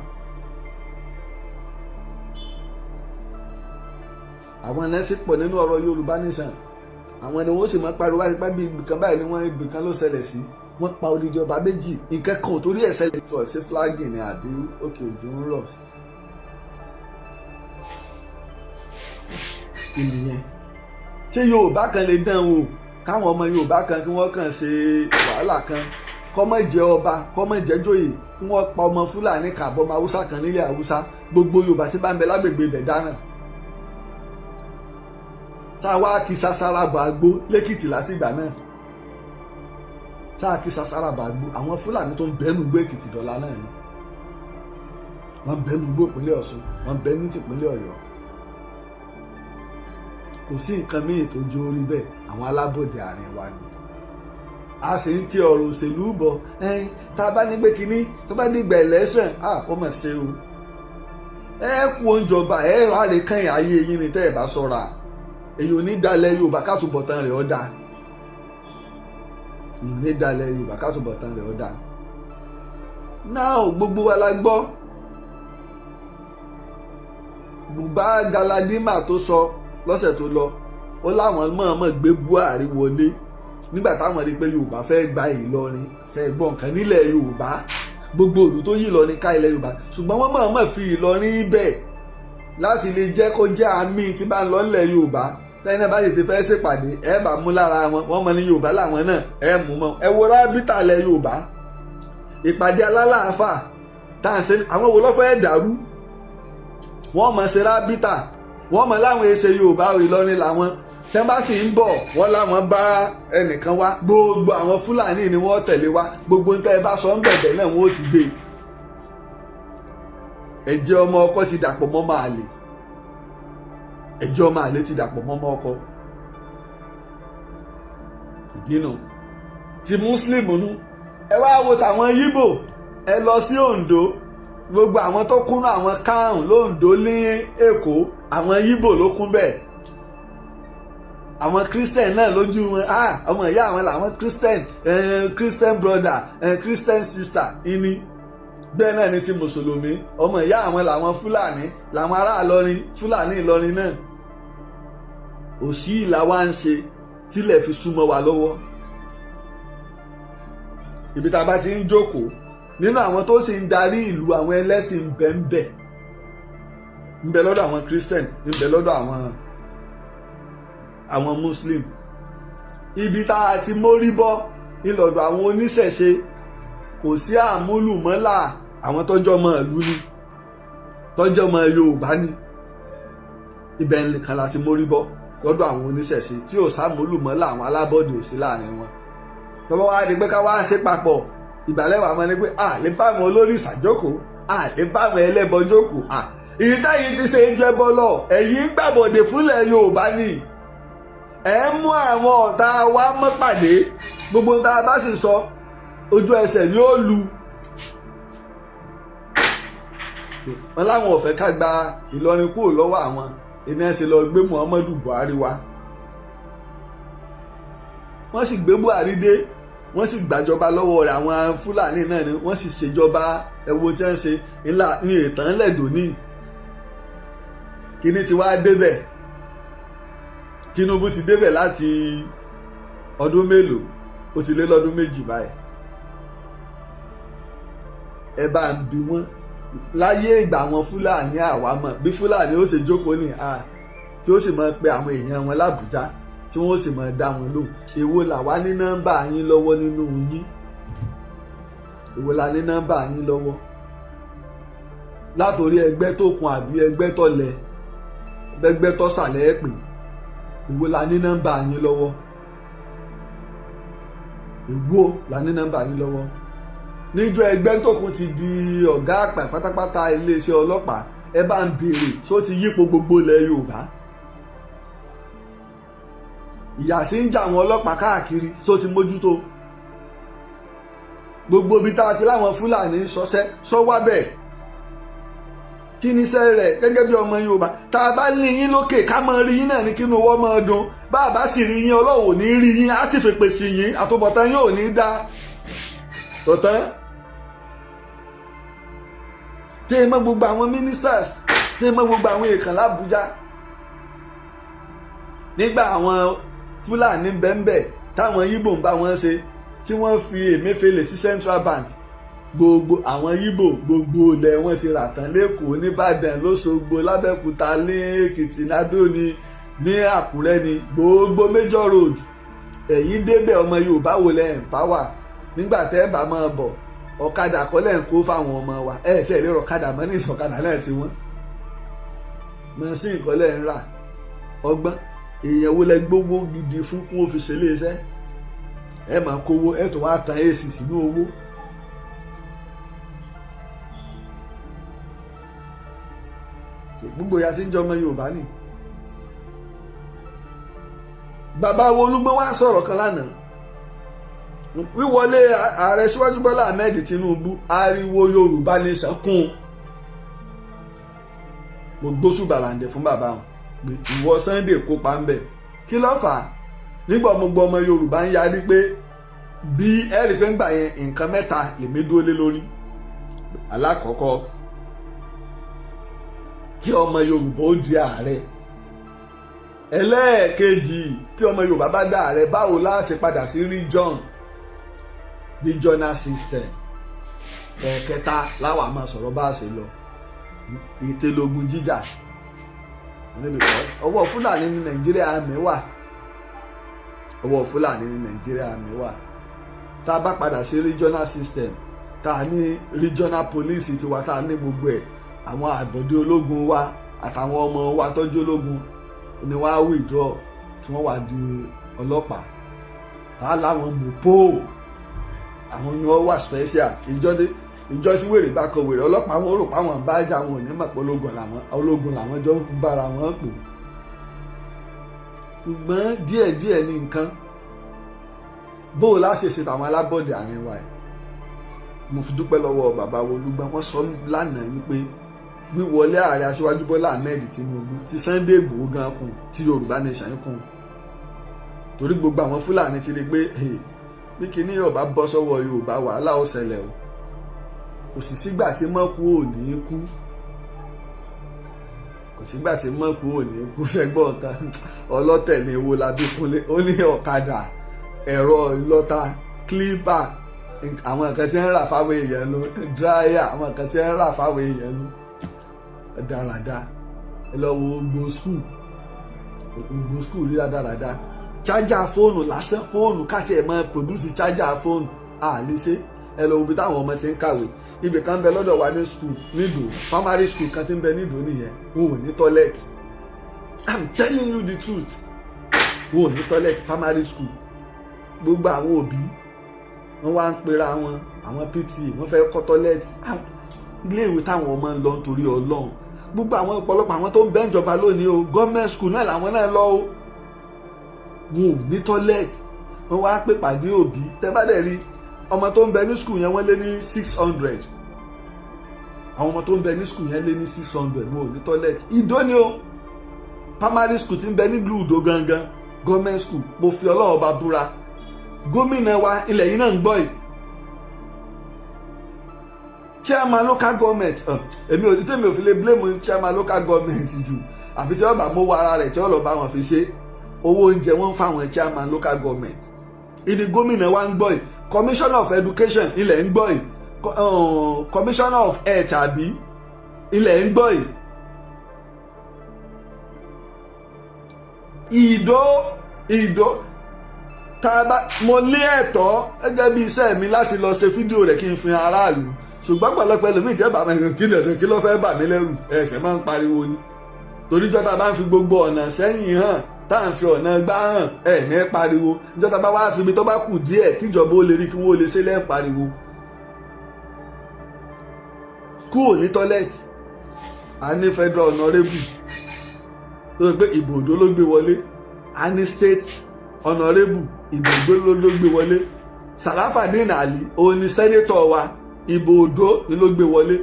Speaker 2: Àwọn ẹlẹ́sìn pọ̀ nínú ọ̀rọ̀ Yorùbá nìsan. Àwọn ni wọ́n sì máa pariwo wáyé pé bí ibìkan báyìí ni wọ́n ibìkan ló ṣẹlẹ̀ sí. Wọ́n pa odidi ọba méjì, nǹkan kan ò torí ẹ̀ ṣẹlẹ̀. Sọ sí flagging ni àbí òkè òjò ń rọ̀ ìnìyẹn. Ṣé Yorùbá kan lè dán o? Káwọn ọmọ Yorùbá kan kí wọ́n kàn ṣe wàhálà kan, kọ́mọ jẹ́ ọba, kọ́mọ jẹ́ joyè, kí wọ́n pa ọmọ Fúlàní kàbọ̀ ọmọ Haúsá kan nílẹ̀ Haúsá, gbogbo Yorùbá tí bá ń bẹ lágbègbè ibẹ̀ dáràn. Sáwá kí sasara bàgbó lẹ́kìtì látìgbà náà. Sáà kí sasara bàgbó, àwọn Fúlàní tó ń bẹ́nu gbé Èkìtì dọ́là náà ni. Wọ́n bẹ́nu gbó ìpínlẹ̀ Ọ̀ṣun, wọ́n bẹ́nu tìpínlẹ̀ Ọ̀yọ́. Kò sí nǹkan míì tó jó orí bẹ́ẹ̀, àwọn alábọ̀dé àárín wa ni. A sì ń kí ọ̀rọ̀ òṣèlú bọ̀, tá a bá ní pé kínní tó bá dìgbà election, ó mà ṣe o. Ẹ kú oúnjẹ ọba, ẹ ráre kàn ayé yín ni tẹ́ ẹ bá ṣọ́ra. Èyí ò ní dalẹ̀ Yorùbá kátùbọ̀tán rẹ̀ ọ́ dáa. Èyí ò ní dalẹ̀ Yorùbá kátùbọ̀tán rẹ̀ ọ́ dáa. Náà gbogbo wa la gbọ́. Bùbá Galadima tó sọ lọ́sẹ̀ tó lọ, ó láwọn mọ̀ọ́mọ̀ gbé Buhari wọlé nígbà táwọn rí i pé Yorùbá fẹ́ gba Ìlọrin, ṣẹ̀gbọ́n kan nílẹ̀ Yorùbá, gbogbo òlù tó yí Ìlọrin ká ilẹ̀ Yorùbá, ṣùgbọ́n wọ́n mọ̀ọ́mọ̀ fi Ìlọrin bẹ̀ láti lè jẹ́ kó jẹ́ àmì tí bá ń lọ nílẹ̀ Yorùbá. Lẹ́yìn náà bá sì ti fẹ́ ṣèpàdé, ẹ bá mú lára wọn, wọ́n mọ ní Yorùbá làwọn náà, ẹ mú mọ́. Ẹ wo rábítà lẹ̀ Yorùbá, ìpàdé alálàáfà tá à ń ṣe, àwọn wo ló fẹ́ dàrú? Wọ́n mọ̀ ṣe rábítà, wọ́n mọ̀ láwọn èsè Yorùbá Ìlọrin làwọn, tẹ́ bá sì ń bọ̀ wọ́n láwọn bá ẹnìkan wá, gbogbo àwọn Fúlàní ni wọ́n tẹ̀lé wá, gbogbo nǹkan ẹ bá sọ ń bẹ̀bẹ̀ náà wọ́n ó ti gbé. Ẹ̀jẹ̀ ọmọ ọkọ ti dàpọ̀ mọ́ máa lè, ẹ̀jẹ̀ ọmọ àlè ti dàpọ̀ mọ́ ọmọ ọkọ. Ìdínà ti Muslim nú. Ẹ wá wo tàwọn Yíbò, ẹ lọ sí Oǹdó, gbogbo àwọn tó kúnnú àwọn kárùn lóńdó ní Èkó, àwọn Yíbò ló kún bẹ́ẹ̀. Àwọn Christian náà lójú wọn, ọmọ ìyá àwọn làwọn Christian, Christian brother, Christian sister ìní. Bẹ́ẹ̀ náà ni ti Mùsùlùmí, ọmọ ìyá àwọn làwọn Fúlàní, làwọn ará Ìlọrin, Fúlàní Ìlọrin náà. Òṣì ìlà wa ń ṣe tílẹ̀ fi súnmọ́ wa lọ́wọ́. Ibi tá a bá ti ń jókòó nínú àwọn tó sì ń darí ìlú, àwọn ẹlẹ́sìn bẹ́ńbẹ́ ń bẹ lọ́dọ̀ àwọn Christian, ń bẹ lọ́dọ̀ àwọn Muslim. Ibi tá a ti mórí bọ́ ńlọ́dọ̀ àwọn oníṣẹ̀ṣe, kò sí àmúlùmọ́là, àwọn tọ́jọ́ ọmọ ìlú ni, tọ́jọ́ ọmọ Yorùbá ni. Ibẹ̀ nìkan la ti mórí bọ́ lọ́dọ̀ àwọn oníṣẹ̀ṣe tí ò sàmúlùmọ́là, àwọn alábọ́dé ò sí láàrin wọn. Tọ́wọ́ wá di pé ká wá ṣe papọ̀, ìgbàlẹ̀ wà mọ́ ni pé à lè bá àwọn olórí ìṣàjókòó, à lè bá àwọn ẹlẹ́bọ jókòó. À ìyí táyì ti ṣe ju ẹbọ lọ, ẹ̀yin gbàbọ̀dè fúnlẹ̀ Yorùbá ni. Ẹ̀ ń mú àwọn ọ̀tá wa mọ́ pàdé, gbogbo tá a bá sì sọ ojú ẹsẹ̀ ni ó lu. Wọn láwọn ò fẹ́ ká gba Ìlọrin kúrò lọ́wọ́ àwọn, iná ṣe lọ gbé Muhammadu Buhari wá. Wọ́n sì gbé Buhari dé, wọ́n sì gbàjọba lọ́wọ́ rẹ̀, àwọn Fúlàní náà ni wọ́n sì ṣèjọba. Ẹ̀wọ̀ tí wọ́n ṣe ńlá ní ìtàn lẹ́dọ̀ ní. Kíní ti wá débẹ̀, Tinubu ti débẹ̀ láti ọdún mélòó, ó ti lé lọ́dún méjì báyìí. Ẹ bá ń bi wọ́n láyé ìgbà àwọn Fúlàní, àwa mọ̀ bí Fúlàní ó ṣe jókòó ní à tí ó sì máa pe àwọn èèyàn wọn l'Àbújá tí wọ́n sì máa dá wọn lóhùn. Èwo làwa ní nọ́mbà yín lọ́wọ́ nínú yín? Èwo la ní nọ́mbà yín lọ́wọ́? Látòrí ẹgbẹ́ tó kun àbí ẹgbẹ́ tó lẹ, ẹgbẹ́ tó sàlẹ̀ ẹ̀ pè, èwo la ní nọ́mbà yín lọ́wọ́? Èwo la ní nọ́mbà yín lọ́wọ́? Níjọ́ ẹgbẹ́ tó kun ti di ọ̀gá àgbà pátápátá iléeṣẹ́ ọlọ́pàá, ẹ bá ń béèrè só ti yípo gbogbo ilẹ̀ Yorùbá. Ìyà tí ń jà àwọn ọlọ́pàá káàkiri só ti mójútó. Gbogbo ibi tá a ti láwọn Fúlàní ń ṣọṣẹ́ sọ wá bẹ́ẹ̀. Kí ni iṣẹ́ rẹ̀ gẹ́gẹ́ bí ọmọ Yorùbá? Tá a bá ní yín lókè, ká máa rí yín náà ní kínú wọ́n máa dùn. Bá a bá sì rí yín, Ọlọ́run ò ní rí yín, á sì fèpè sí yín, àtúbọ̀tán yín ò ní dá tọ̀tán. Tí ẹ mọ gbogbo àwọn ministers, tí ẹ mọ gbogbo àwọn èèkàn l'Ábùjá nígbà àwọn Fúlàní bẹ́ńbẹ́ táwọn Yíbò ń bá wọn ṣe, tí wọ́n fi Emefiele sí Central Bank, gbogbo àwọn Yíbò, gbogbo ilẹ̀ wọn ti rà tán lẹ́kọ̀ọ́, nìbàdàn, lọ́sọ̀gbọ̀, lábẹ́òkúta, ní Èkìtì, ládó ni, ní Àkúrẹ́, ní gbogbo major road. Ẹ̀yin débẹ̀, ọmọ Yorùbá wo lẹ́ empower? Nígbà tẹ́ ẹ bá máa bọ̀, ọ̀kadà kọ́lẹ̀ ń kó fáwọn ọmọ wa. Ẹ tẹ́ lérò ọ̀kadà mọ́ ní ìsọ̀kadà náà tí wọ́n machine kọ́lẹ̀ ń rà. Ọgbọ́n èèyàn wo lẹ gbogbo gidi fún kún ó fi ṣe iléeṣẹ́? Ẹ máa kówó, ẹ tún wá tan AC sínú owó. Gbogbo ìyá tí ń jẹ ọmọ Yorùbá ni. Bàbá wo Olúgbọ́n wá sọ̀rọ̀ kan lánàá, wíwọlé ààrẹ síwájú Bọ́lá Ahmed Tinubu, ariwo Yorùbá nation kún. Mo gbóṣùbà làǹdẹ̀ fún bàbá wọn. Ìwọ Sunday kópa ń bẹ̀, kí ló fà á? Nígbà mo gbọ́ ọmọ Yorùbá ń yarí pé bí ẹ rí pé ń gbà yẹn, nǹkan mẹ́ta lèmi dúró lé lórí. Alákọ̀ọ́kọ́, kí ọmọ Yorùbá ó di ààrẹ. Ẹlẹ́ẹ̀kejì, tí ọmọ Yorùbá bá dá ààrẹ, báwo la ṣe padà sí regional system? Ẹ̀ẹ̀kẹta, láwa máa sọ̀rọ̀ bá a ṣe lọ ìtẹ̀lógún jíjà. Ọwọ́ Fúlàní ní Nàìjíríà mi wà, ọwọ́ Fúlàní ní Nàìjíríà mi wà. Tá a bá padà sí regional system, tá a ní regional police tiwa, tá a ní gbogbo ẹ̀, àwọn àbọ̀dé ológun wa àtàwọn ọmọ wa tọ́jú ológun ni wọ́n á withdraw, tí wọ́n wá di ọlọ́pàá, tá a láwọn mọ̀pó, àwọn ni wọ́n wà special. Ìjọ tí wèrè bá kọ wèrè, ọlọ́pàá wọn rò páwọn bá jà, wọn ò ní mọ̀ pé ológun làwọn jọ ń bára wọn pò. Ṣùgbọ́n díẹ̀díẹ̀ ní nǹkan bó o láṣẹ ṣe tàwọn alábọ̀dé àárín wa ẹ̀. Mo fi dúpẹ́ lọ́wọ́ bàbá Olúgbọ́n. Wọ́n sọ lánàá wípé wíwọlé ààrẹ aṣíwájú Bọ́lá Ahmed Tinubu, ti Sunday Igboho gan kún, ti Yorùbá nation kún, torí gbogbo àwọn Fúlàní ti rí pé bí kinní yóò bá bọ́ sọ́wọ́ Yorùbá, wàhálà ó ṣẹlẹ̀ o. Kò sì sígbà tí mọ́kú ò ní kú, kò sígbà tí mọ́kú ò ní kú. Ṣẹgbọ́n kan ọlọ́tẹ̀ ní ewo labí kúnlé, ó ní ọ̀kadà, ẹ̀rọ ìlọ́ta, clipper, àwọn nǹkan tí ń rà fáwọn èèyàn nu, dryer, àwọn nǹkan tí ń rà fáwọn èèyàn nu dáradára. Ẹ lọ wo gbogbo school, gbogbo school rí dáradára. Chájà fóònù lásán, fóònù káṣí ẹ̀ máa produce chájà fóònù, à lè ṣe. Ẹ lọ wo ibi táwọn ọmọ ti ń kàwé. Ibì kan bẹ lọ́dọ̀ wa ní school nídò, primary school kan ti ń bẹ nídò nìyẹn. Wọn ò ní toilet. I'm telling you the truth, wọn ò ní toilet, primary school. Gbogbo àwọn òbí wọn wá ń pera wọn, àwọn PTA, wọn fẹ́ kọ́ toilet iléèwé táwọn ọmọ ń lọ. Nítorí Ọlọ́run, gbogbo àwọn ọ̀pọ̀lọpọ̀ àwọn tó ń bẹ́ ìjọba lónìí o, government school náà làwọn náà lọ o. Wọn ò ní toilet. Wọn wá pè pàdé òbí. Tẹ́ bá dẹ̀ rí ọmọ tó ń bẹ ní school yẹn, wọ́n lé ní 600. Àwọn ọmọ tó ń bẹ ní school yẹn lé ní 600. Wọn ò ní toilet. Ìdó ni o, primary school ti ń bẹ nílùú Ìdó gangan, government school. Mo fi Ọlọ́run ọba búra, gómìnà wa ilẹ̀ yìí náà ń gbọ́ yìí, chairman local government, èmi ò tèmi ò fi lè blame chairman local government jù, àfi tí wọ́n bá mówó ara rẹ̀ tí wọ́n lọ bá wọn fi ṣe owó oúnjẹ wọn fáwọn chairman local government. Ìdí gómìnà wa ń gbọ́ yìí, commissioner of education ilẹ̀ ń gbọ́ yìí, commissioner of health àbí ilẹ̀ ń gbọ́ yìí. Ìdó tá a bá mo ní ẹ̀tọ́ gẹ́gẹ́ bí iṣẹ́ mi láti lọ ṣe fídíò rẹ̀ kí n fi hàn aráàlú, ṣùgbọ́n pẹ̀lọpẹ̀ ẹlòmíì tí ẹ bá mi kí lè kí ló fẹ́ bà mí lẹ́rù, ẹsẹ̀ máa ń pariwo ni. Torí jọ́ta bá ń fi gbogbo ọ̀nà sẹ́yìn hàn, tá à ń fi ọ̀nà gbá hàn, ẹ̀ ní pariwo. Jọ́ta bá wá fi ibi tó bá kù díẹ̀ kíjọba ó lè rí kí wọ́n lè ṣe lẹ́ẹ̀ pariwo. Kúrò ní tọ́lẹ́tì, a ní federal honorable tó ṣe pé ìbò Oǹdó ló gbé wọlé, a ní state honorable, ìbò Oǹdó ló gbé wọlé. Sàràfàdín Àlì òun ni senator wa, ìbò Oǹdó ni ló gbé wọlé.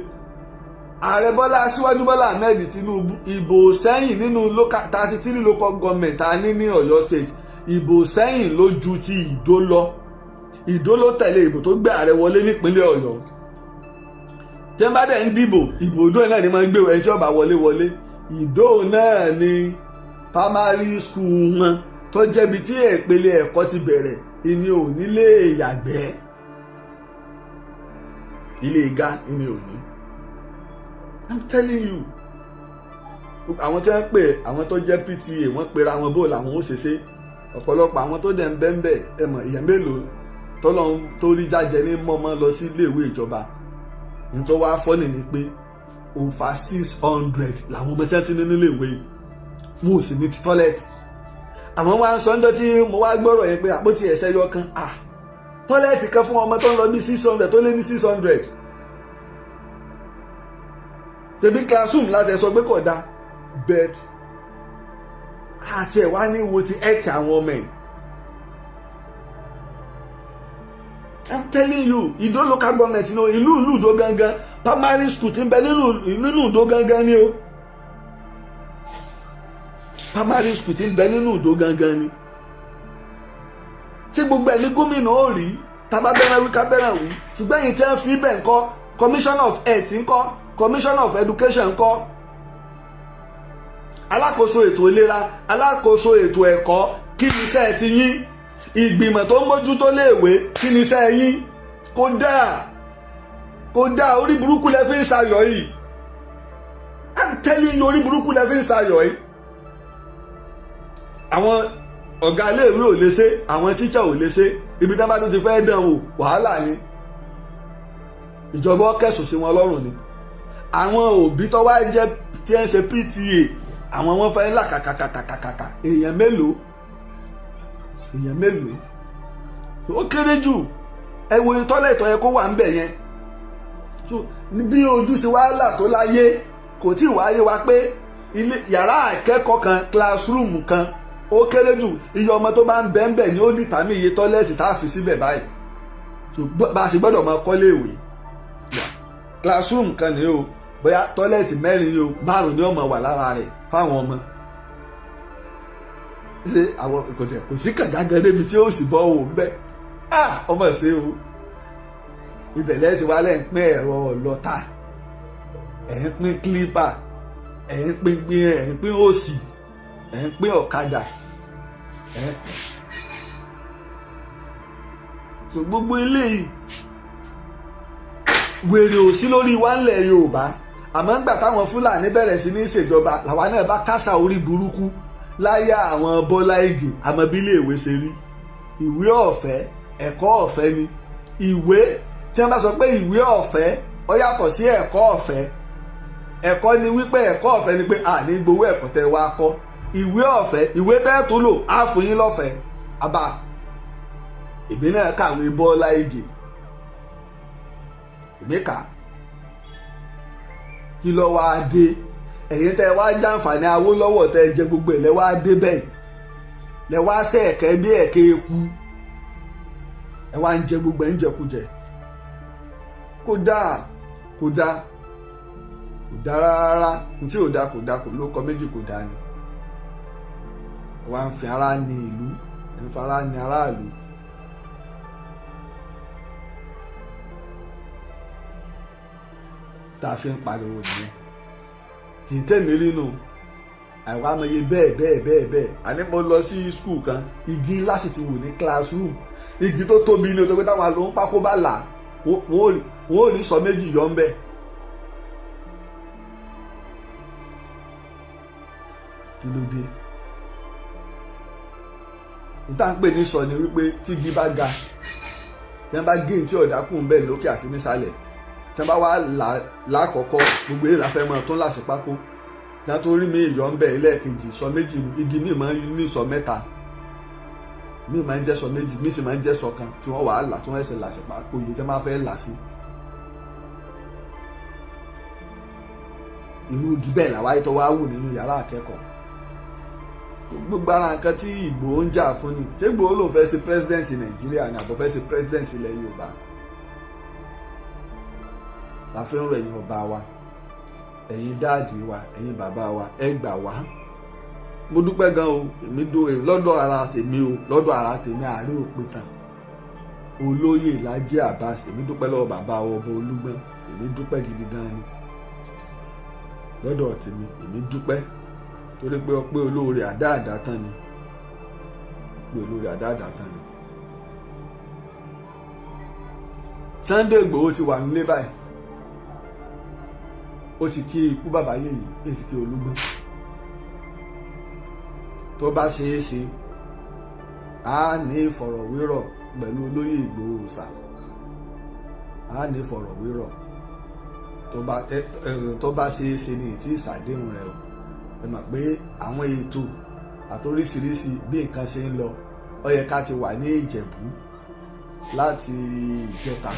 Speaker 2: Ààrẹ Bọ́lá, Aṣíwájú Bọ́lá Ahmed Tinubu, ìbò sẹ́yìn nínú local 33 local government a ní ní Ọ̀yọ́ State, ìbò sẹ́yìn ló ju ti Ìdó lọ. Ìdó ló tẹ̀lé ìbò tó gbé ààrẹ wọlé nípínlẹ̀ Ọ̀yọ́. Tí wọ́n bá dẹ̀ ń dìbò, ìbò Ìdó náà ni wọ́n gbé ẹni tí ó bá wọlé wọlé. Ìdó náà ni primary school wọn tó jẹ́bi tí ìpele ẹ̀kọ́ ti bẹ̀rẹ̀, ìní ò nílé yàgbẹ́, ilé igá ìní ò ní. I'm telling you, àwọn tí wọ́n pè, àwọn tó jẹ́ PTA, wọ́n pera wọn bó làwọn ó ṣe ṣe. Ọ̀pọ̀lọpọ̀ àwọn tó dẹ̀ ń bẹ́ńbẹ̀, ẹ mọ̀, èèyàn mélòó tọ́lọ́run tó rí jájẹ ní mọ́mọ́ lọ sí iléèwé ìjọba? Ní tó wá fọ́nì ni pé over 600 làwọn ọmọ tí wọ́n ti ní níléèwé, wọn ò sì ní toilet. Àmọ́ wá ń sọ ńjọ́ tí mo wá gbọ́rọ̀ yẹn pé àpótí ẹ̀sẹ̀ yọ kan, toilet kan fún ọmọ tó ń lọ bí 600, tó lé ní 600. Tẹ̀bí classroom láti ẹ̀ sọ pé kò dáa, but àti ẹ̀ wá ní wo ti ẹ̀tì àwọn ọmọ ẹ̀. I'm telling you, Ìdó local government ní ìlú Ìdó gangan, primary school ti ń bẹ nínú Ìdó gangan ni o. Primary school ti ń bẹ nínú Ìdó gangan ni. Tí gbogbo ẹ̀ ní gómìnà ó rí tábà bẹ́rẹ̀ wí ká bẹ́rẹ̀ wí, ṣùgbọ́n èyí tí wọ́n fi bẹ̀ ń kọ́, commissioner of health ń kọ́, commissioner of education ń kọ́, alákòóso ètò ìlera, alákòóso ètò ẹ̀kọ́, kí ni iṣẹ́ ti yín? Ìgbìmọ̀ tó ń mójútó léèwé, kí ni iṣẹ́ yín? Kódà kódà, orí burúkú lẹ fi ń ṣayọ̀ yìí. I'm telling you, orí burúkú lẹ fi ń ṣayọ̀ yìí. Àwọn ọ̀gá iléèwé ò lè ṣe, àwọn tíṣà ò lè ṣe. Ibi tí wọ́n bá tún ti fẹ́ dán wò, wàhálà ni. Ìjọba kẹsùn sí wọn lọ́rùn ni. Àwọn òbí tó wá jẹ́ tí ń ṣe PTA, àwọn wọn fẹ́ là kàkàkàkàkàkà. Èèyàn mélòó? Èèyàn mélòó? Ó kéré jù. Ẹ wo toilet yẹ kó wà ń bẹ̀ yẹn. Bí ojú ṣe wá là tó láyé, kò tí ì wáyé wa pé ilé yàrá akẹ́kọ̀ọ́ kan, classroom kan, ó kéré jù, iye ọmọ tó bá ń bẹ́ ń bẹ̀ ni ó determine iye toilet tá a fi síbẹ̀ báyìí. Bá a ṣe gbọ́dọ̀ máa kọ́lé ìwé, classroom kan ní o, bóyá toilet mẹ́rin ni o, márùn ni ó máa wà lára rẹ̀ fáwọn ọmọ. Ṣé àwọn kò tẹ̀ kò sí kànga gan débi tí ó sì bọ́ òun bẹ́ẹ̀? Ah, ọmọ ṣe o. Ibẹ̀ lẹ́sìn wá lẹ́ ń pín ẹ̀rọ ọlọ́ta, ẹ̀ ń pín clipper, ẹ̀ ń pín pín, ẹ̀ ń pín òsì, ẹ̀ ń pín ọ̀kadà, ẹ̀ so gbogbo eléyìí, wèrè ò sí lórí wa ńlẹ̀ Yorùbá. Àmọ́ ńgbà táwọn Fúlàní bẹ̀rẹ̀ sí ní ṣèjọba, làwa náà bá kásá orí burúkú láyé àwọn Bọ́lá Ìgè. Àmọ́ bí iléèwé ṣe rí, ìwé ọ̀fẹ́, ẹ̀kọ́ ọ̀fẹ́ ni. Ìwé tí wọ́n bá sọ pé ìwé ọ̀fẹ́, ó yàtọ̀ sí ẹ̀kọ́ ọ̀fẹ́. Ẹ̀kọ́ ni wípé ẹ̀kọ́ ọ̀fẹ́ ni pé a ní gbowó ẹ̀kọ́ tẹ́ wá kọ́. Ìwé ọ̀fẹ́, ìwé bẹ́ẹ̀ tó lò á fún yín lọ́fẹ̀ẹ́. Àbá èmi náà kàwé Bọ́lá Ìgè, èmi kà. Kí ló wá dé ẹ̀yin tẹ́ wá jàǹfààní Awólọ́wọ̀, tẹ́ jẹ gbogbo ẹ̀, lẹ́ wá dé bẹ́ẹ̀, lẹ́ wá sẹ́ ẹ̀kẹ́ bí ẹ̀kẹ́ eku, ẹ wá ń jẹ gbogbo ẹ̀ ń jẹkújẹ? Kódà kò dáa, kò dáa rárá. Ntí ò dáa, kò dáa, kò ló kọ méjì, kò dáa ni. Ẹ wá ń fi ara ní ìlú, ẹ ń fara ní aráàlú. Tá a fi ń pariwo nìyẹn. Tí ń tẹ̀mí rí nù àìwá amọye bẹ́ẹ̀ bẹ́ẹ̀ bẹ́ẹ̀ bẹ́ẹ̀. Àní mo lọ sí school kan, igi ńlá sì ti wù ní classroom, igi tó tóbi ní o, tó pé táwọn àlọ́ ń pákó bá là, wọ́n ò rí sọ méjì yọ ń bẹ́ẹ̀. Kí ló dé? Ìta ń pè ní sọ ni wípé tí igi bá ga, tí wọ́n bá gé ní tí ọ̀dà kù ń bẹ̀ lókè àti nísàlẹ̀, tí wọ́n bá wá lákọ̀ọ́kọ́, gbogbo èyí la fẹ́ mọ́ tó ń là sí pákó, tí wọ́n tó rí mi ìyọ̀ ń bẹ̀ lẹ́ẹ̀kejì, sọ méjì. Igi míì máa ń ní sọ mẹ́ta, míì máa ń jẹ́ sọ méjì, míì sì máa ń jẹ́ sọ kan, tí wọ́n wàá là, tí wọ́n ẹsẹ̀ là sí pákó iye tí wọ́n bá fẹ́ là sí. Irú igi bẹ́ẹ̀ làwáyé tó wá wù nínú yàrá akẹ́kọ̀ọ́. Gbogbo ara nǹkan tí Ìgbòho ń jà fún ni. Ṣé Ìgbòho ló fẹ́ ṣe president Nàìjíríà ni, àbọ̀ fẹ́ ṣe president ilẹ̀ Yorùbá? La fi ń rọ ẹ̀yin ọba wa, Ẹ̀yin daddy wa, ẹ̀yin bàbá wa, ẹ gbà wá. Mo dúpẹ́ gan o. Èmi dó lọ́dọ̀ ara tèmi o, lọ́dọ̀ ara tèmi, Ààrẹ Òpìtàn Olóyè Lájí Abbas, èmi dúpẹ́ lọ́wọ́ bàbá ọba Olúgbọ́n. Èmi dúpẹ́ gidi gan ni lọ́dọ̀ tèmi. Èmi dúpẹ́ torí pé ọpẹ́ olóore àdáàdá tán ni, ọpẹ́ olóore àdáàdá tán ni. Sunday Igboho ti wà nílé báyìí. Ó ti kí ikú bàbá yèyí, ó ti kí Olúgbọ́n. Tó bá ṣeé ṣe, á ní ìfọ̀rọ̀wérọ̀ pẹ̀lú olóyè Ìgbòho ṣá, á ní ìfọ̀rọ̀wérọ̀ tó bá ṣeé ṣe ní ìtí ìsàdéhùn rẹ̀ o. Ẹ mọ̀ pé àwọn ètò àtoríṣiríṣi bí nǹkan ṣe ń lọ, ó yẹ ká ti wà ní Ìjẹ̀bú láti ìjẹta,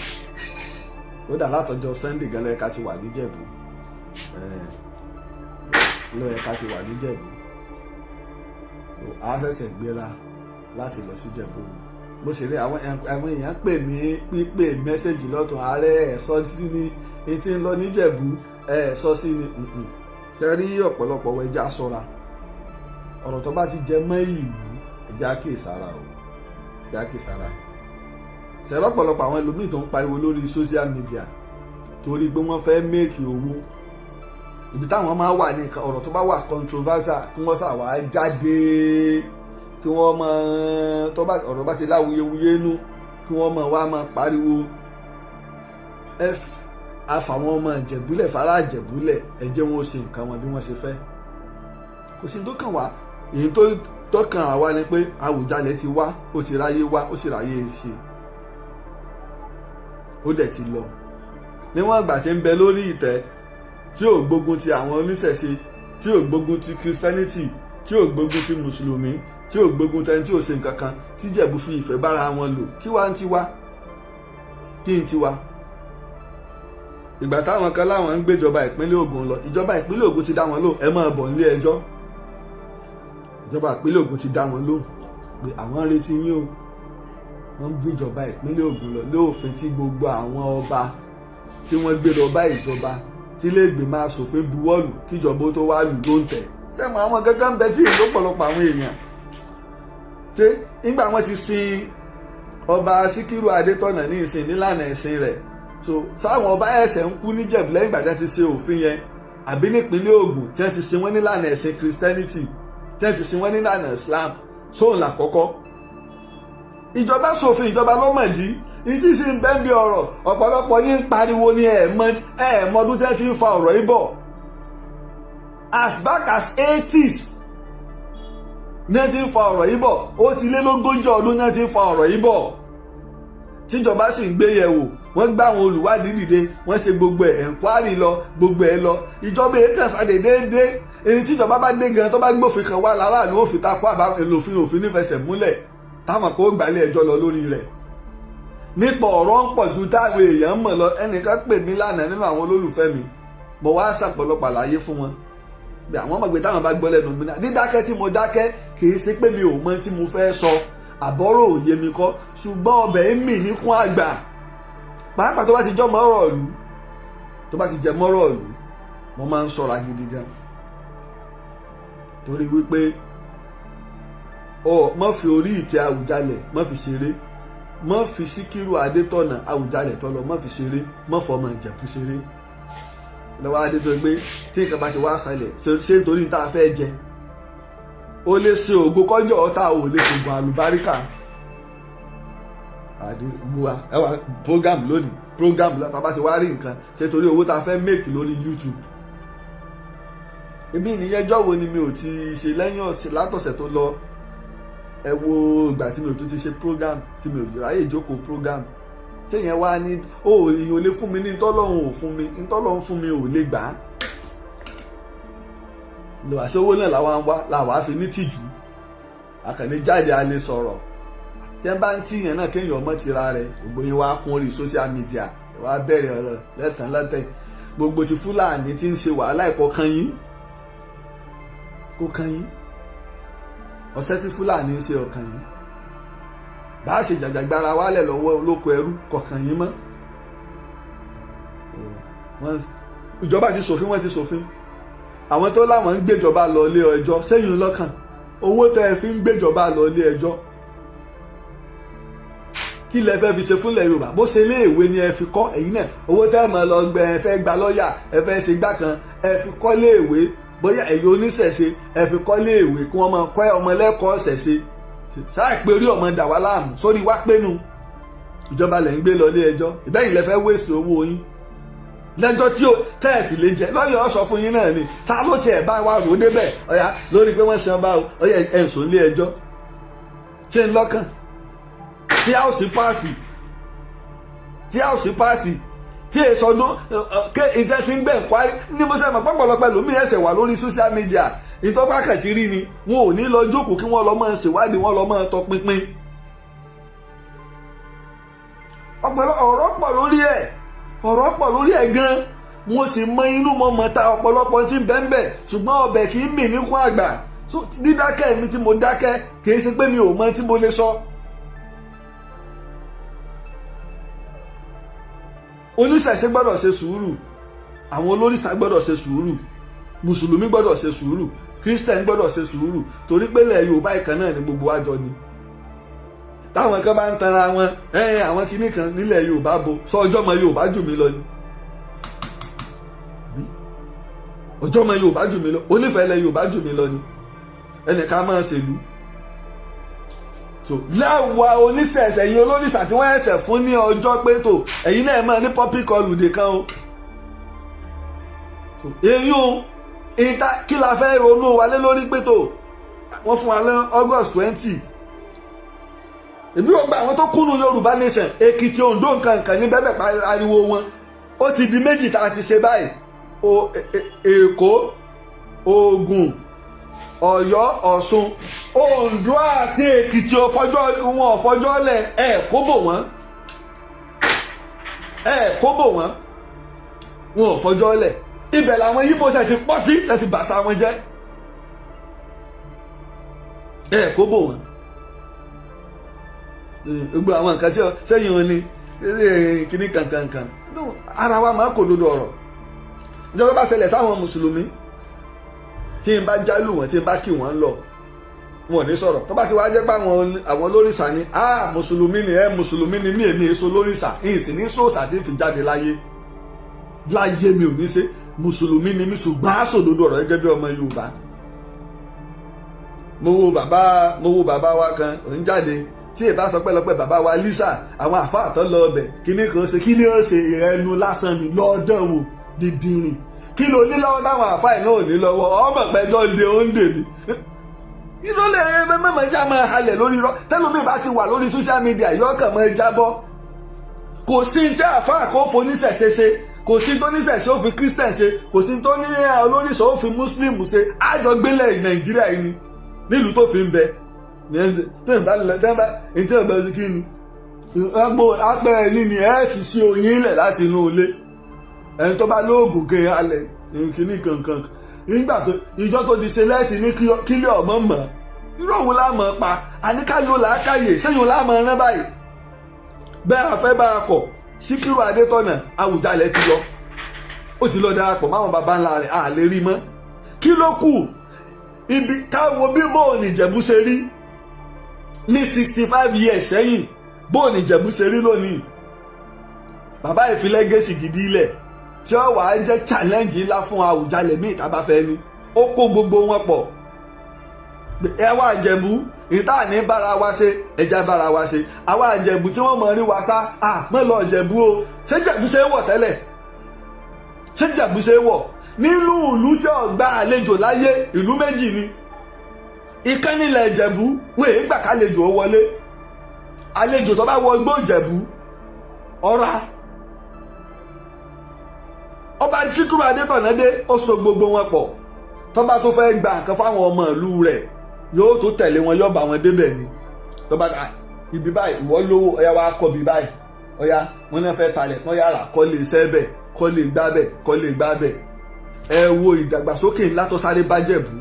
Speaker 2: kódà látọjọ́ Sunday gan ló yẹ ká ti wà níjẹ̀bú, ló yẹ ká ti wà níjẹ̀bú. So a ṣẹ̀ṣẹ̀ gbéra láti lọ síjẹ̀bú. Mo ṣe rí àwọn èèyàn pè mí, pípè message lọ́tún, ààrẹ ẹ̀ sọ sí ni etí ń lọ níjẹ̀bú, ẹ̀ sọ sí ni ṣe rí. Ọ̀pọ̀lọpọ̀ ẹja ṣọ́ra, ọ̀rọ̀ tó bá ti jẹ mọ́ ìlú, ẹja kíyèsára o, ẹja kíyèsára. Ṣẹ̀rọ ọ̀pọ̀lọpọ̀ àwọn ẹlòmíì tó ń pariwo lórí social media torí pé wọ́n fẹ́ make owó, ibi táwọn máa wà ní ọ̀rọ̀ tó bá wà controversial, kí wọ́n ṣàwá jáde, kí wọ́n mọ tó bá ọ̀rọ̀ bá ti láwuyewuye nú, kí wọ́n mọ wá máa pariwo. Ẹ àfàwọn ọmọ ìjẹ̀búlẹ̀, fara ìjẹ̀búlẹ̀, ẹ jẹ́ wọn ó ṣe nǹkan wọn bí wọ́n ṣe fẹ́. Kò sí tó kàn wá. Èyí tó tọ́kàn àwa ni pé Àwùjalẹ̀ ti wá, ó ti ráyé wá, ó sì ráyé ṣe, ó dẹ̀ ti lọ. Níwọ̀n ìgbà tí ń bẹ lórí ìtẹ́, tí ò gbógun ti àwọn oníṣẹ̀ṣe, tí ò gbógun ti Christianity, tí ò gbógun ti mùsùlùmí, tí ò gbógun tẹni tí ò ṣe nǹkan kan, tí Jẹ̀bú fi ìfẹ́ bára wọn lò, kí wá ń tiwa, kí n tiwa? Ìgbà táwọn kan láwọn ń gbéjọba ìpínlẹ̀ Ògùn lọ, ìjọba ìpínlẹ̀ Ògùn ti dá wọn lóhùn, ẹ máa bọ̀ nílé ẹjọ́. Ìjọba ìpínlẹ̀ Ògùn ti dá wọn lóhùn pé àwọn ń retí yín o. Wọ́n ń gbéjọba ìpínlẹ̀ Ògùn lọ lóòfin tí gbogbo àwọn ọba tí wọ́n gbé lọ bá ìjọba, tí ilé ìgbìmọ̀ asòfin buwọ́lù kíjọba tó wá lù ló ń tẹ̀. Sẹ́wọ̀n àwọn gángan ń bẹ tí ìlú pọ̀lọpọ̀ àwọn èèyàn ṣé nígbà wọ́n ti sin ọba Síkírù Adétọ̀nà ní ìsìn nílànà ẹ̀sìn rẹ̀, so sáwọn ọba ẹ̀sẹ̀ ń kú níjẹ̀bú lẹ́yìn ìgbà tí wọ́n ti ṣe òfin yẹn, àbí nípínlẹ̀ Ògùn tí wọ́n ti sin wọ́n nílànà ẹ̀sìn Christianity, tí wọ́n ti sin wọ́n nílànà Islam, sóun làkọ́kọ́? Ìjọba ṣòfin, ìjọba lọ́mọ̀dí ìtí sì ń bẹ́ ń bí ọ̀rọ̀. Ọ̀pọ̀lọpọ̀ yín ń pariwo ní ẹ̀ẹ̀mọdún tí wọ́n fi ń fa ọ̀rọ̀ yìí bọ̀. As back as 80s ní wọ́n ti ń fa ọ̀rọ̀ yìí bọ̀. Ó ti lé lógójì ọdún ní wọ́n ti ń fa ọ̀rọ̀ yìí bọ̀, tíjọba sì ń gbé yẹ̀wò. Wọ́n gbá àwọn olùwádìí dìde, wọ́n ṣe gbogbo ẹ̀, enquiry lọ, gbogbo ẹ̀ lọ. Ìjọba èyí kàn sáde déédéé. Èyí tíjọba bá dé gan, tó bá gbófin kan wá, láràlú òfin takò, àbá òfin, òfin nífẹsẹ̀ múlẹ̀, táwọn kò gbálẹ̀ ẹjọ́ lọ lórí rẹ̀. Nípa ọ̀rọ̀ ń pọ̀ ju táwọn èèyàn mọ̀ lọ. Ẹnìkan pè mí lánàá nínú àwọn olólùfẹ́ mi, mo wá ṣàpọ̀lọpọ̀ àlàyé fún wọn bí àwọn mọ̀ pé táwọn bá gbọ́ lẹ́nu mi náà. Dídákẹ́ tí mo dákẹ́, kì í ṣe pé mi ò mọ tí mo fẹ́ sọ, àbọ̀rọ̀ òye mi kọ́, ṣùgbọ́n ọbẹ̀ ń mì níkún àgbà, pàápàá tó bá ti jọ mọ́rọ̀ ìlú, tó bá ti jẹ mọ́rọ̀ ìlú, mo máa ń ṣọ́ra gidi gan, torí wípé ọ má fi orí ìtẹ́ Àwùjalẹ̀, má fi ṣeré, má fi Síkírù Adétọ̀nà Àwùjalẹ̀ tọ́lọ, má fi ṣeré, má fọmọ Ìjẹ̀bú ṣeré. Lọ́wọ́ adé tó gbé tí nǹkan bá ti wá ṣẹlẹ̀, ṣé nítorí tá a fẹ́ jẹ, ó lè ṣe ògo kọjọ́ ọ̀tá, ò lè ṣògùn àlùbáríkà àdúgbò. Ẹ wà program lónìí, program bàbá ti wá rí nǹkan ṣe torí owó tá a fẹ́ make lórí YouTube. Èmi ìníyẹjọ́ wo ni mi ò ti ṣe lẹ́yìn ọ̀sẹ̀, látọ̀sẹ̀ tó lọ? Ẹ wo ìgbà tí mi ò tún ti ṣe program, tí mi ò ráyè jókòó program. Téèyàn wá ní ó èèyàn ò lè fún mi ní ntọ́lọ́hún, ò fún mi ntọ́lọ́hún, fún mi ò lè gbà á lọ. Àṣẹ owó náà làwa ń wá, làwa fi ní tìjú àkànní jáde, a lè sọ̀rọ̀. Tí wọ́n bá ń tíyàn náà, kéèyàn ọmọ tira rẹ̀. Gbogbo yín wá kún orí social media, wá bẹ̀rẹ̀ ọ̀rọ̀ lẹ́tàn lẹ́tẹ̀. Gbogbo ti Fúlàní tí ń ṣe wàhálà ìkọ̀kan yín kó kan yín, ọ̀sẹ̀ tí Fúlàní ń ṣe ọ̀kan yín, bá a ṣe jàjàgbara wálẹ̀ lọ́wọ́ olóko ẹrú kọ̀kan yín mọ́. Wọ́n Ìjọba ti ṣòfin, wọ́n ti ṣòfin. Àwọn tó láwọn ń gbéjọba lọ ilé ẹjọ́ sẹ́yìn lọ́kàn, owó tẹ́ ẹ fi ń gbéjọba lọ ilé ẹjọ́ kí lẹ fẹ́ fi ṣe fúnlẹ̀ Yorùbá? Bó ṣe iléèwé ni ẹ fi kọ́, ẹ̀yin náà owó tẹ́ ẹ mọ̀ lọ gbẹ, ẹ fẹ́ gba lọ́ọ̀yà, ẹ fẹ́ ṣe gbá kan, ẹ fi kọ́ léèwé. Bóyá ẹ̀yin oníṣẹ̀ṣe, ẹ fi kọ́ léèwé kí wọ́n máa kọ́ ọmọ lẹ́kọ̀ọ́ ṣẹ̀ṣe. Sáà pé orí ọmọ dà wá láàmú sórí wá pénu. Ìjọba lẹ̀ ń gbé lọ ilé ẹjọ́, ìbẹ́yìn lẹ fẹ́ wéṣì owó yín lẹ́jọ́ tí ó tẹ́ẹ̀sì lè jẹ́ lọ́yọ̀ sọ fún yín náà ni. Ta ló tiẹ̀ bá wa rò ó débẹ̀? Ọ̀yà lórí pé wọ́n ṣe ọba o, ọ̀yà ẹ̀sùn ilé ẹjọ́ ṣé ń lọ́kàn tí a ó sì páàsì, tí a ó sì páàsì tí èso ọdún ké ìjẹ́ ti ń gbẹ̀ ń kwárí ní mo sẹ́mọ̀ pọ̀pọ̀lọpọ̀ ẹlòmíì ẹ̀sẹ̀ wà lórí social media ìtọ́pá kẹ̀tì rí ni wọn ò ní lọ jókòó kí wọ́n lọ máa ṣèwádìí, wọ́n lọ máa tọpinpin. Ọ̀rọ̀ pọ̀ lórí ẹ̀, ọ̀rọ̀ pọ̀ lórí ẹ̀ gan. Mo sì mọ inú mọ mọ ta ọ̀pọ̀lọpọ̀ tí ń bẹ́ẹ̀ bẹ́ẹ̀, ṣùgbọ́n ọbẹ̀ kì í mì níkún àgbà. Dídákẹ́ mi tí mo dákẹ́ kì í ṣe pé mi ò mọ tí mo lè sọ. Oníṣẹ̀ṣe gbọ́dọ̀ ṣe sùúrù, àwọn olórìṣà gbọ́dọ̀ ṣe sùúrù, mùsùlùmí gbọ́dọ̀ ṣe sùúrù, kírísítẹ̀n gbọ́dọ̀ ṣe sùúrù, torí pé ilẹ̀ Yorùbá ìkan náà ni gbogbo àjọ ni. Táwọn kan bá ń tanra wọn, àwọn kinní kan nílẹ̀ Yorùbá bo sọ ọjọ́ mọ Yorùbá jù mí lọ ni, ọjọ́ mọ Yorùbá jù mí lọ, onífẹ̀ẹ́ ilẹ̀ Yorùbá jù mí lọ ni, ẹnìkan máa ṣèlú. Láwa oníṣẹ̀ṣẹ̀ yín olórìṣà tí wọ́n ẹ̀ṣẹ̀ fún ní ọjọ́ pé tó ẹ̀yin náà máa ní public holiday kan o. Èyí o ìta kí la fẹ́ ronú wa lé lórí pé tó wọ́n fún wa ní August 20. Èmi ò gba àwọn tó kúnnú Yorùbá nation, Èkìtì, Oǹdó nǹkan nǹkan ní bẹ́ẹ̀ bẹ́ẹ̀ ariwo wọn. Ó ti di méjì tá a ti ṣe báyìí, Èkó, Ògùn, Ọ̀yọ́, Ọ̀ṣun, Oǹdó àti Èkìtì ọ̀fọ́jọ́ wọn ọ̀fọ́jọ́ lẹ̀ ẹ̀ kó bò wọ́n, ẹ̀ kó bò wọ́n, wọn ò fọjọ́ lẹ̀. Ibẹ̀ làwọn Yíbò ṣe ti pọ̀ sí láti bàṣà wọn jẹ́, ẹ̀ kó bò wọ́n. Gbogbo àwọn nǹkan tí sẹ́yìn wọn ni kíní kankankan ara wa máa kò dodo ọ̀rọ̀. Ìjọba bá ṣẹlẹ̀ sáwọn mùsùlùmí tí n bá jálù wọn, tí n bá kí wọn lọ, wọn ò ní sọ̀rọ̀. Tó bá ti wá jẹ́ pé àwọn olórìṣà ni, mùsùlùmí ni ẹ, mùsùlùmí ni mí, èmi èso lórìṣà, ìsìn ní sòòṣà tí ń fi jáde láyé láyé mi ò ní ṣe, mùsùlùmí ni mí, ṣùgbọ́n á sòdodo ọ̀rọ̀ gẹ́gẹ́ bí ọmọ Yorùbá. Mo wo bàbá wa kan òun jáde tí ìbá sọ pẹ́lọpẹ́ bàbá wa Lisa, àwọn àfáà tó lọ ọbẹ̀ kíní kan ṣe kí ni ó ṣe ìrẹnu lásán ni lọ́dọ̀ wò dídìrín kí ló ní lọ́wọ́ táwọn àfáà náà ò ní lọ́wọ́, ọmọ pẹ́jọ́ de oúnjẹ mi ìrọ̀lẹ́ mẹ́mọ́ já máa halẹ̀ lórí irọ́. Tẹ́lómi bá ti wà lórí social media yọ̀ọ́kàn máa jábọ́. Kò sí ní àfáà kó foníṣẹ̀ṣe ṣe, kò sí tó níṣẹ̀ṣe ó fi Christian ṣe, kò sí tó ní olóríṣẹ́ ó fi Muslim ṣe, àjọgbélẹ̀ Nàìjíríà yìí ni nílùú tó fi ń bẹ. Apẹ̀rẹ̀ ní ni ẹ ti ṣe oyin ilẹ̀ láti inú ilé, ẹni tó bá lóògùn kiri alẹ̀ kìíní kankan nígbà tó ìjọ tó ti ṣe lẹ́ẹ̀tì ní kílẹ̀ ọmọ mọ̀, irú òun láàmọ̀ pa àníkàlò làákàyè sẹ́yìn láàmọ̀ rán báyìí. Bẹ́ẹ̀ afẹ́ bá a kọ̀ Síkírù Adétọ̀nà Àwùjalẹ̀ ti lọ, ó ti lọ darapọ̀ máwọn baba ńlá rẹ̀, à lè rí mọ́. Kí ló kù ibi káwo bí bóun Ìjẹ̀bú ṣe rí ní 65 years sẹ́yìn, bóun Ìjẹ̀bú ṣe rí lónìí. Bàbá ìfilẹ́gẹ́sì gidi ilẹ̀ tí ó wàá jẹ́ challenge ńlá fún Àwùjalẹ̀ míì tá a bá fẹ́ ni, ó kó gbogbo wọn pọ̀. Ẹ wá Ìjẹ̀bú ìta ní bára wa ṣe, ẹja bára wa ṣe. Àwa Ìjẹ̀bú tí wọ́n mọ̀ rí wa sá, à mọ̀ lọ Ìjẹ̀bú o. Ṣé Ìjẹ̀bú ṣe é wọ̀ tẹ́lẹ̀? Ṣé Ìjẹ̀bú ṣe é wọ̀? Nínú ìlú tí ó gba àlejò láyé, ìlú méjì ni. Ìkan nílẹ̀ Ìjẹ̀bú, wọ́n èé gbà kálejò ó wọlé. Àlejò tó bá wọ igbó Ìjẹ̀bú ọ̀ra. Ọba Síkírù Adétọ̀nà dé, ó so gbogbo wọn pọ̀. Tó bá tó fẹ́ gba nǹkan fáwọn ọmọ ìlú rẹ̀, yóò tó tẹ̀lé wọn, yóò bá wọn débẹ̀ ni. Tó bá ibi báyìí ìwọ lówó, ọ̀yá wa kọ́ bí báyìí, ọ̀yá wọn náà fẹ́ talẹ̀, wọ́n yára kọ́ lè sẹ́ bẹ̀, kọ́ lè gbá bẹ̀, kọ́ lè gbá bẹ̀. Ẹ wo ìdàgbàsókè ńlá tó sáré bá Jẹ̀bú.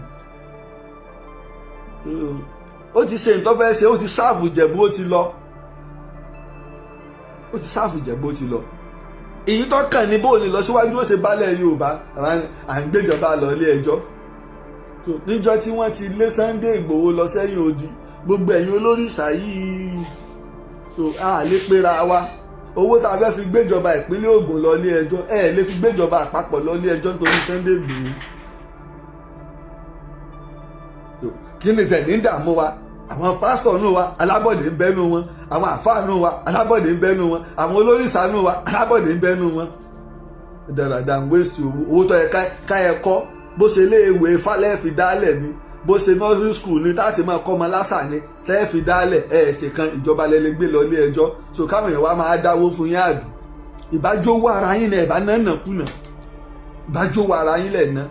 Speaker 2: Ó ti ṣe nǹkan fẹ́ ṣe, ó ti sáàfù Ìjẹ̀bú, ó ti lọ. Ó ti sáàfù Ìjẹ̀bú, ó ti lọ. Èyí tó kàn ní bóun ní lọ síwájú ó ṣe bálẹ̀ Yorùbá, à ń gbéjọba lọ ilé ẹjọ́. Níjọ́ tí wọ́n ti lé Sunday Ìgbòho lọ sẹ́yìn odi, gbogbo ẹ̀yin olórìṣà yìí, so a lè pera wa. Owó tá a fẹ́ fi gbéjọba ìpínlẹ̀ Ògùn lọ ilé ẹjọ́, ẹ lè fi gbéjọba àpapọ̀ lọ ilé ẹjọ́ nítorí Sunday Ìgbòho. Kí ni tẹ̀lé ń dààmú wa? Àwọn pásítọ̀ nù wa, alábọ̀dé ń bẹ́nu wọn. Àwọn àfáà nù wa, alábọ̀dé ń bẹ́nu wọn. Àwọn olórìṣà nù wa, alábọ̀dé ń bẹ́nu wọn. Dáradára ń wéṣì owó, owó tó yẹ ká ẹ kọ́, bó ṣe iléèwé falẹ̀ fi dálẹ̀ ni, bó ṣe nursery school ni táàtì máa kọ́ ọmọ lásà ni tẹ́ fi dálẹ̀, ẹ̀ ṣe kan ìjọba lẹ́lẹ́ gbé lọ ilé ẹjọ́. So káwọn èèyàn wá máa dáwó fún yín, àbí ìbájówó ara yín lẹ̀, ìbá náà nà kùnà, ìbájówó ara yín lẹ̀ ná.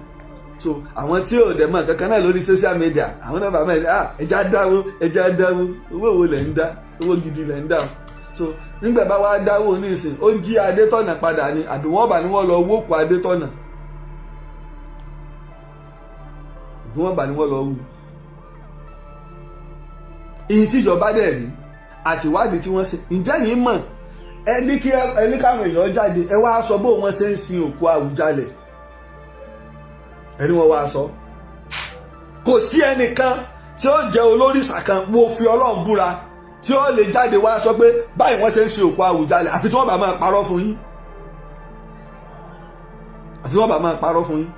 Speaker 2: So àwọn tí ò dẹ̀ mọ̀ kankan náà lórí social media, àwọn náà bá mọ̀ ẹ́, ẹja dáwó, ẹja dáwó. Owó wo lẹ̀ ń dá? Owó gidi lẹ̀ ń dá. So nígbà bá wá dáwó ní ìsìn, ó jí Adétọ̀nà padà ni, àbí wọ́n bá ní wọ́n lọ wókù Adétọ̀nà, àbí wọ́n bá ní wọ́n lọ wú. Ìyí tíjọba dẹ̀ rí àtìwádìí tí wọ́n ṣe, ǹjẹ́ yìí mọ̀ ẹni kí ẹni káwọn èèyàn jáde, ẹ wá sọ bó wọ́n ṣe ń sin òkú Àwùjalẹ̀, ẹni wọ́n wá sọ. Kò sí ẹnìkan tí ó jẹ́ olórìṣà kan, mo fi Ọlọ́run búra, tí ó lè jáde wá sọ pé báyìí wọ́n ṣe ń sin òkú Àwùjalẹ̀, àfi tí wọ́n bá máa parọ́ fún yín, àfi tí wọ́n bá máa parọ́ fún yín.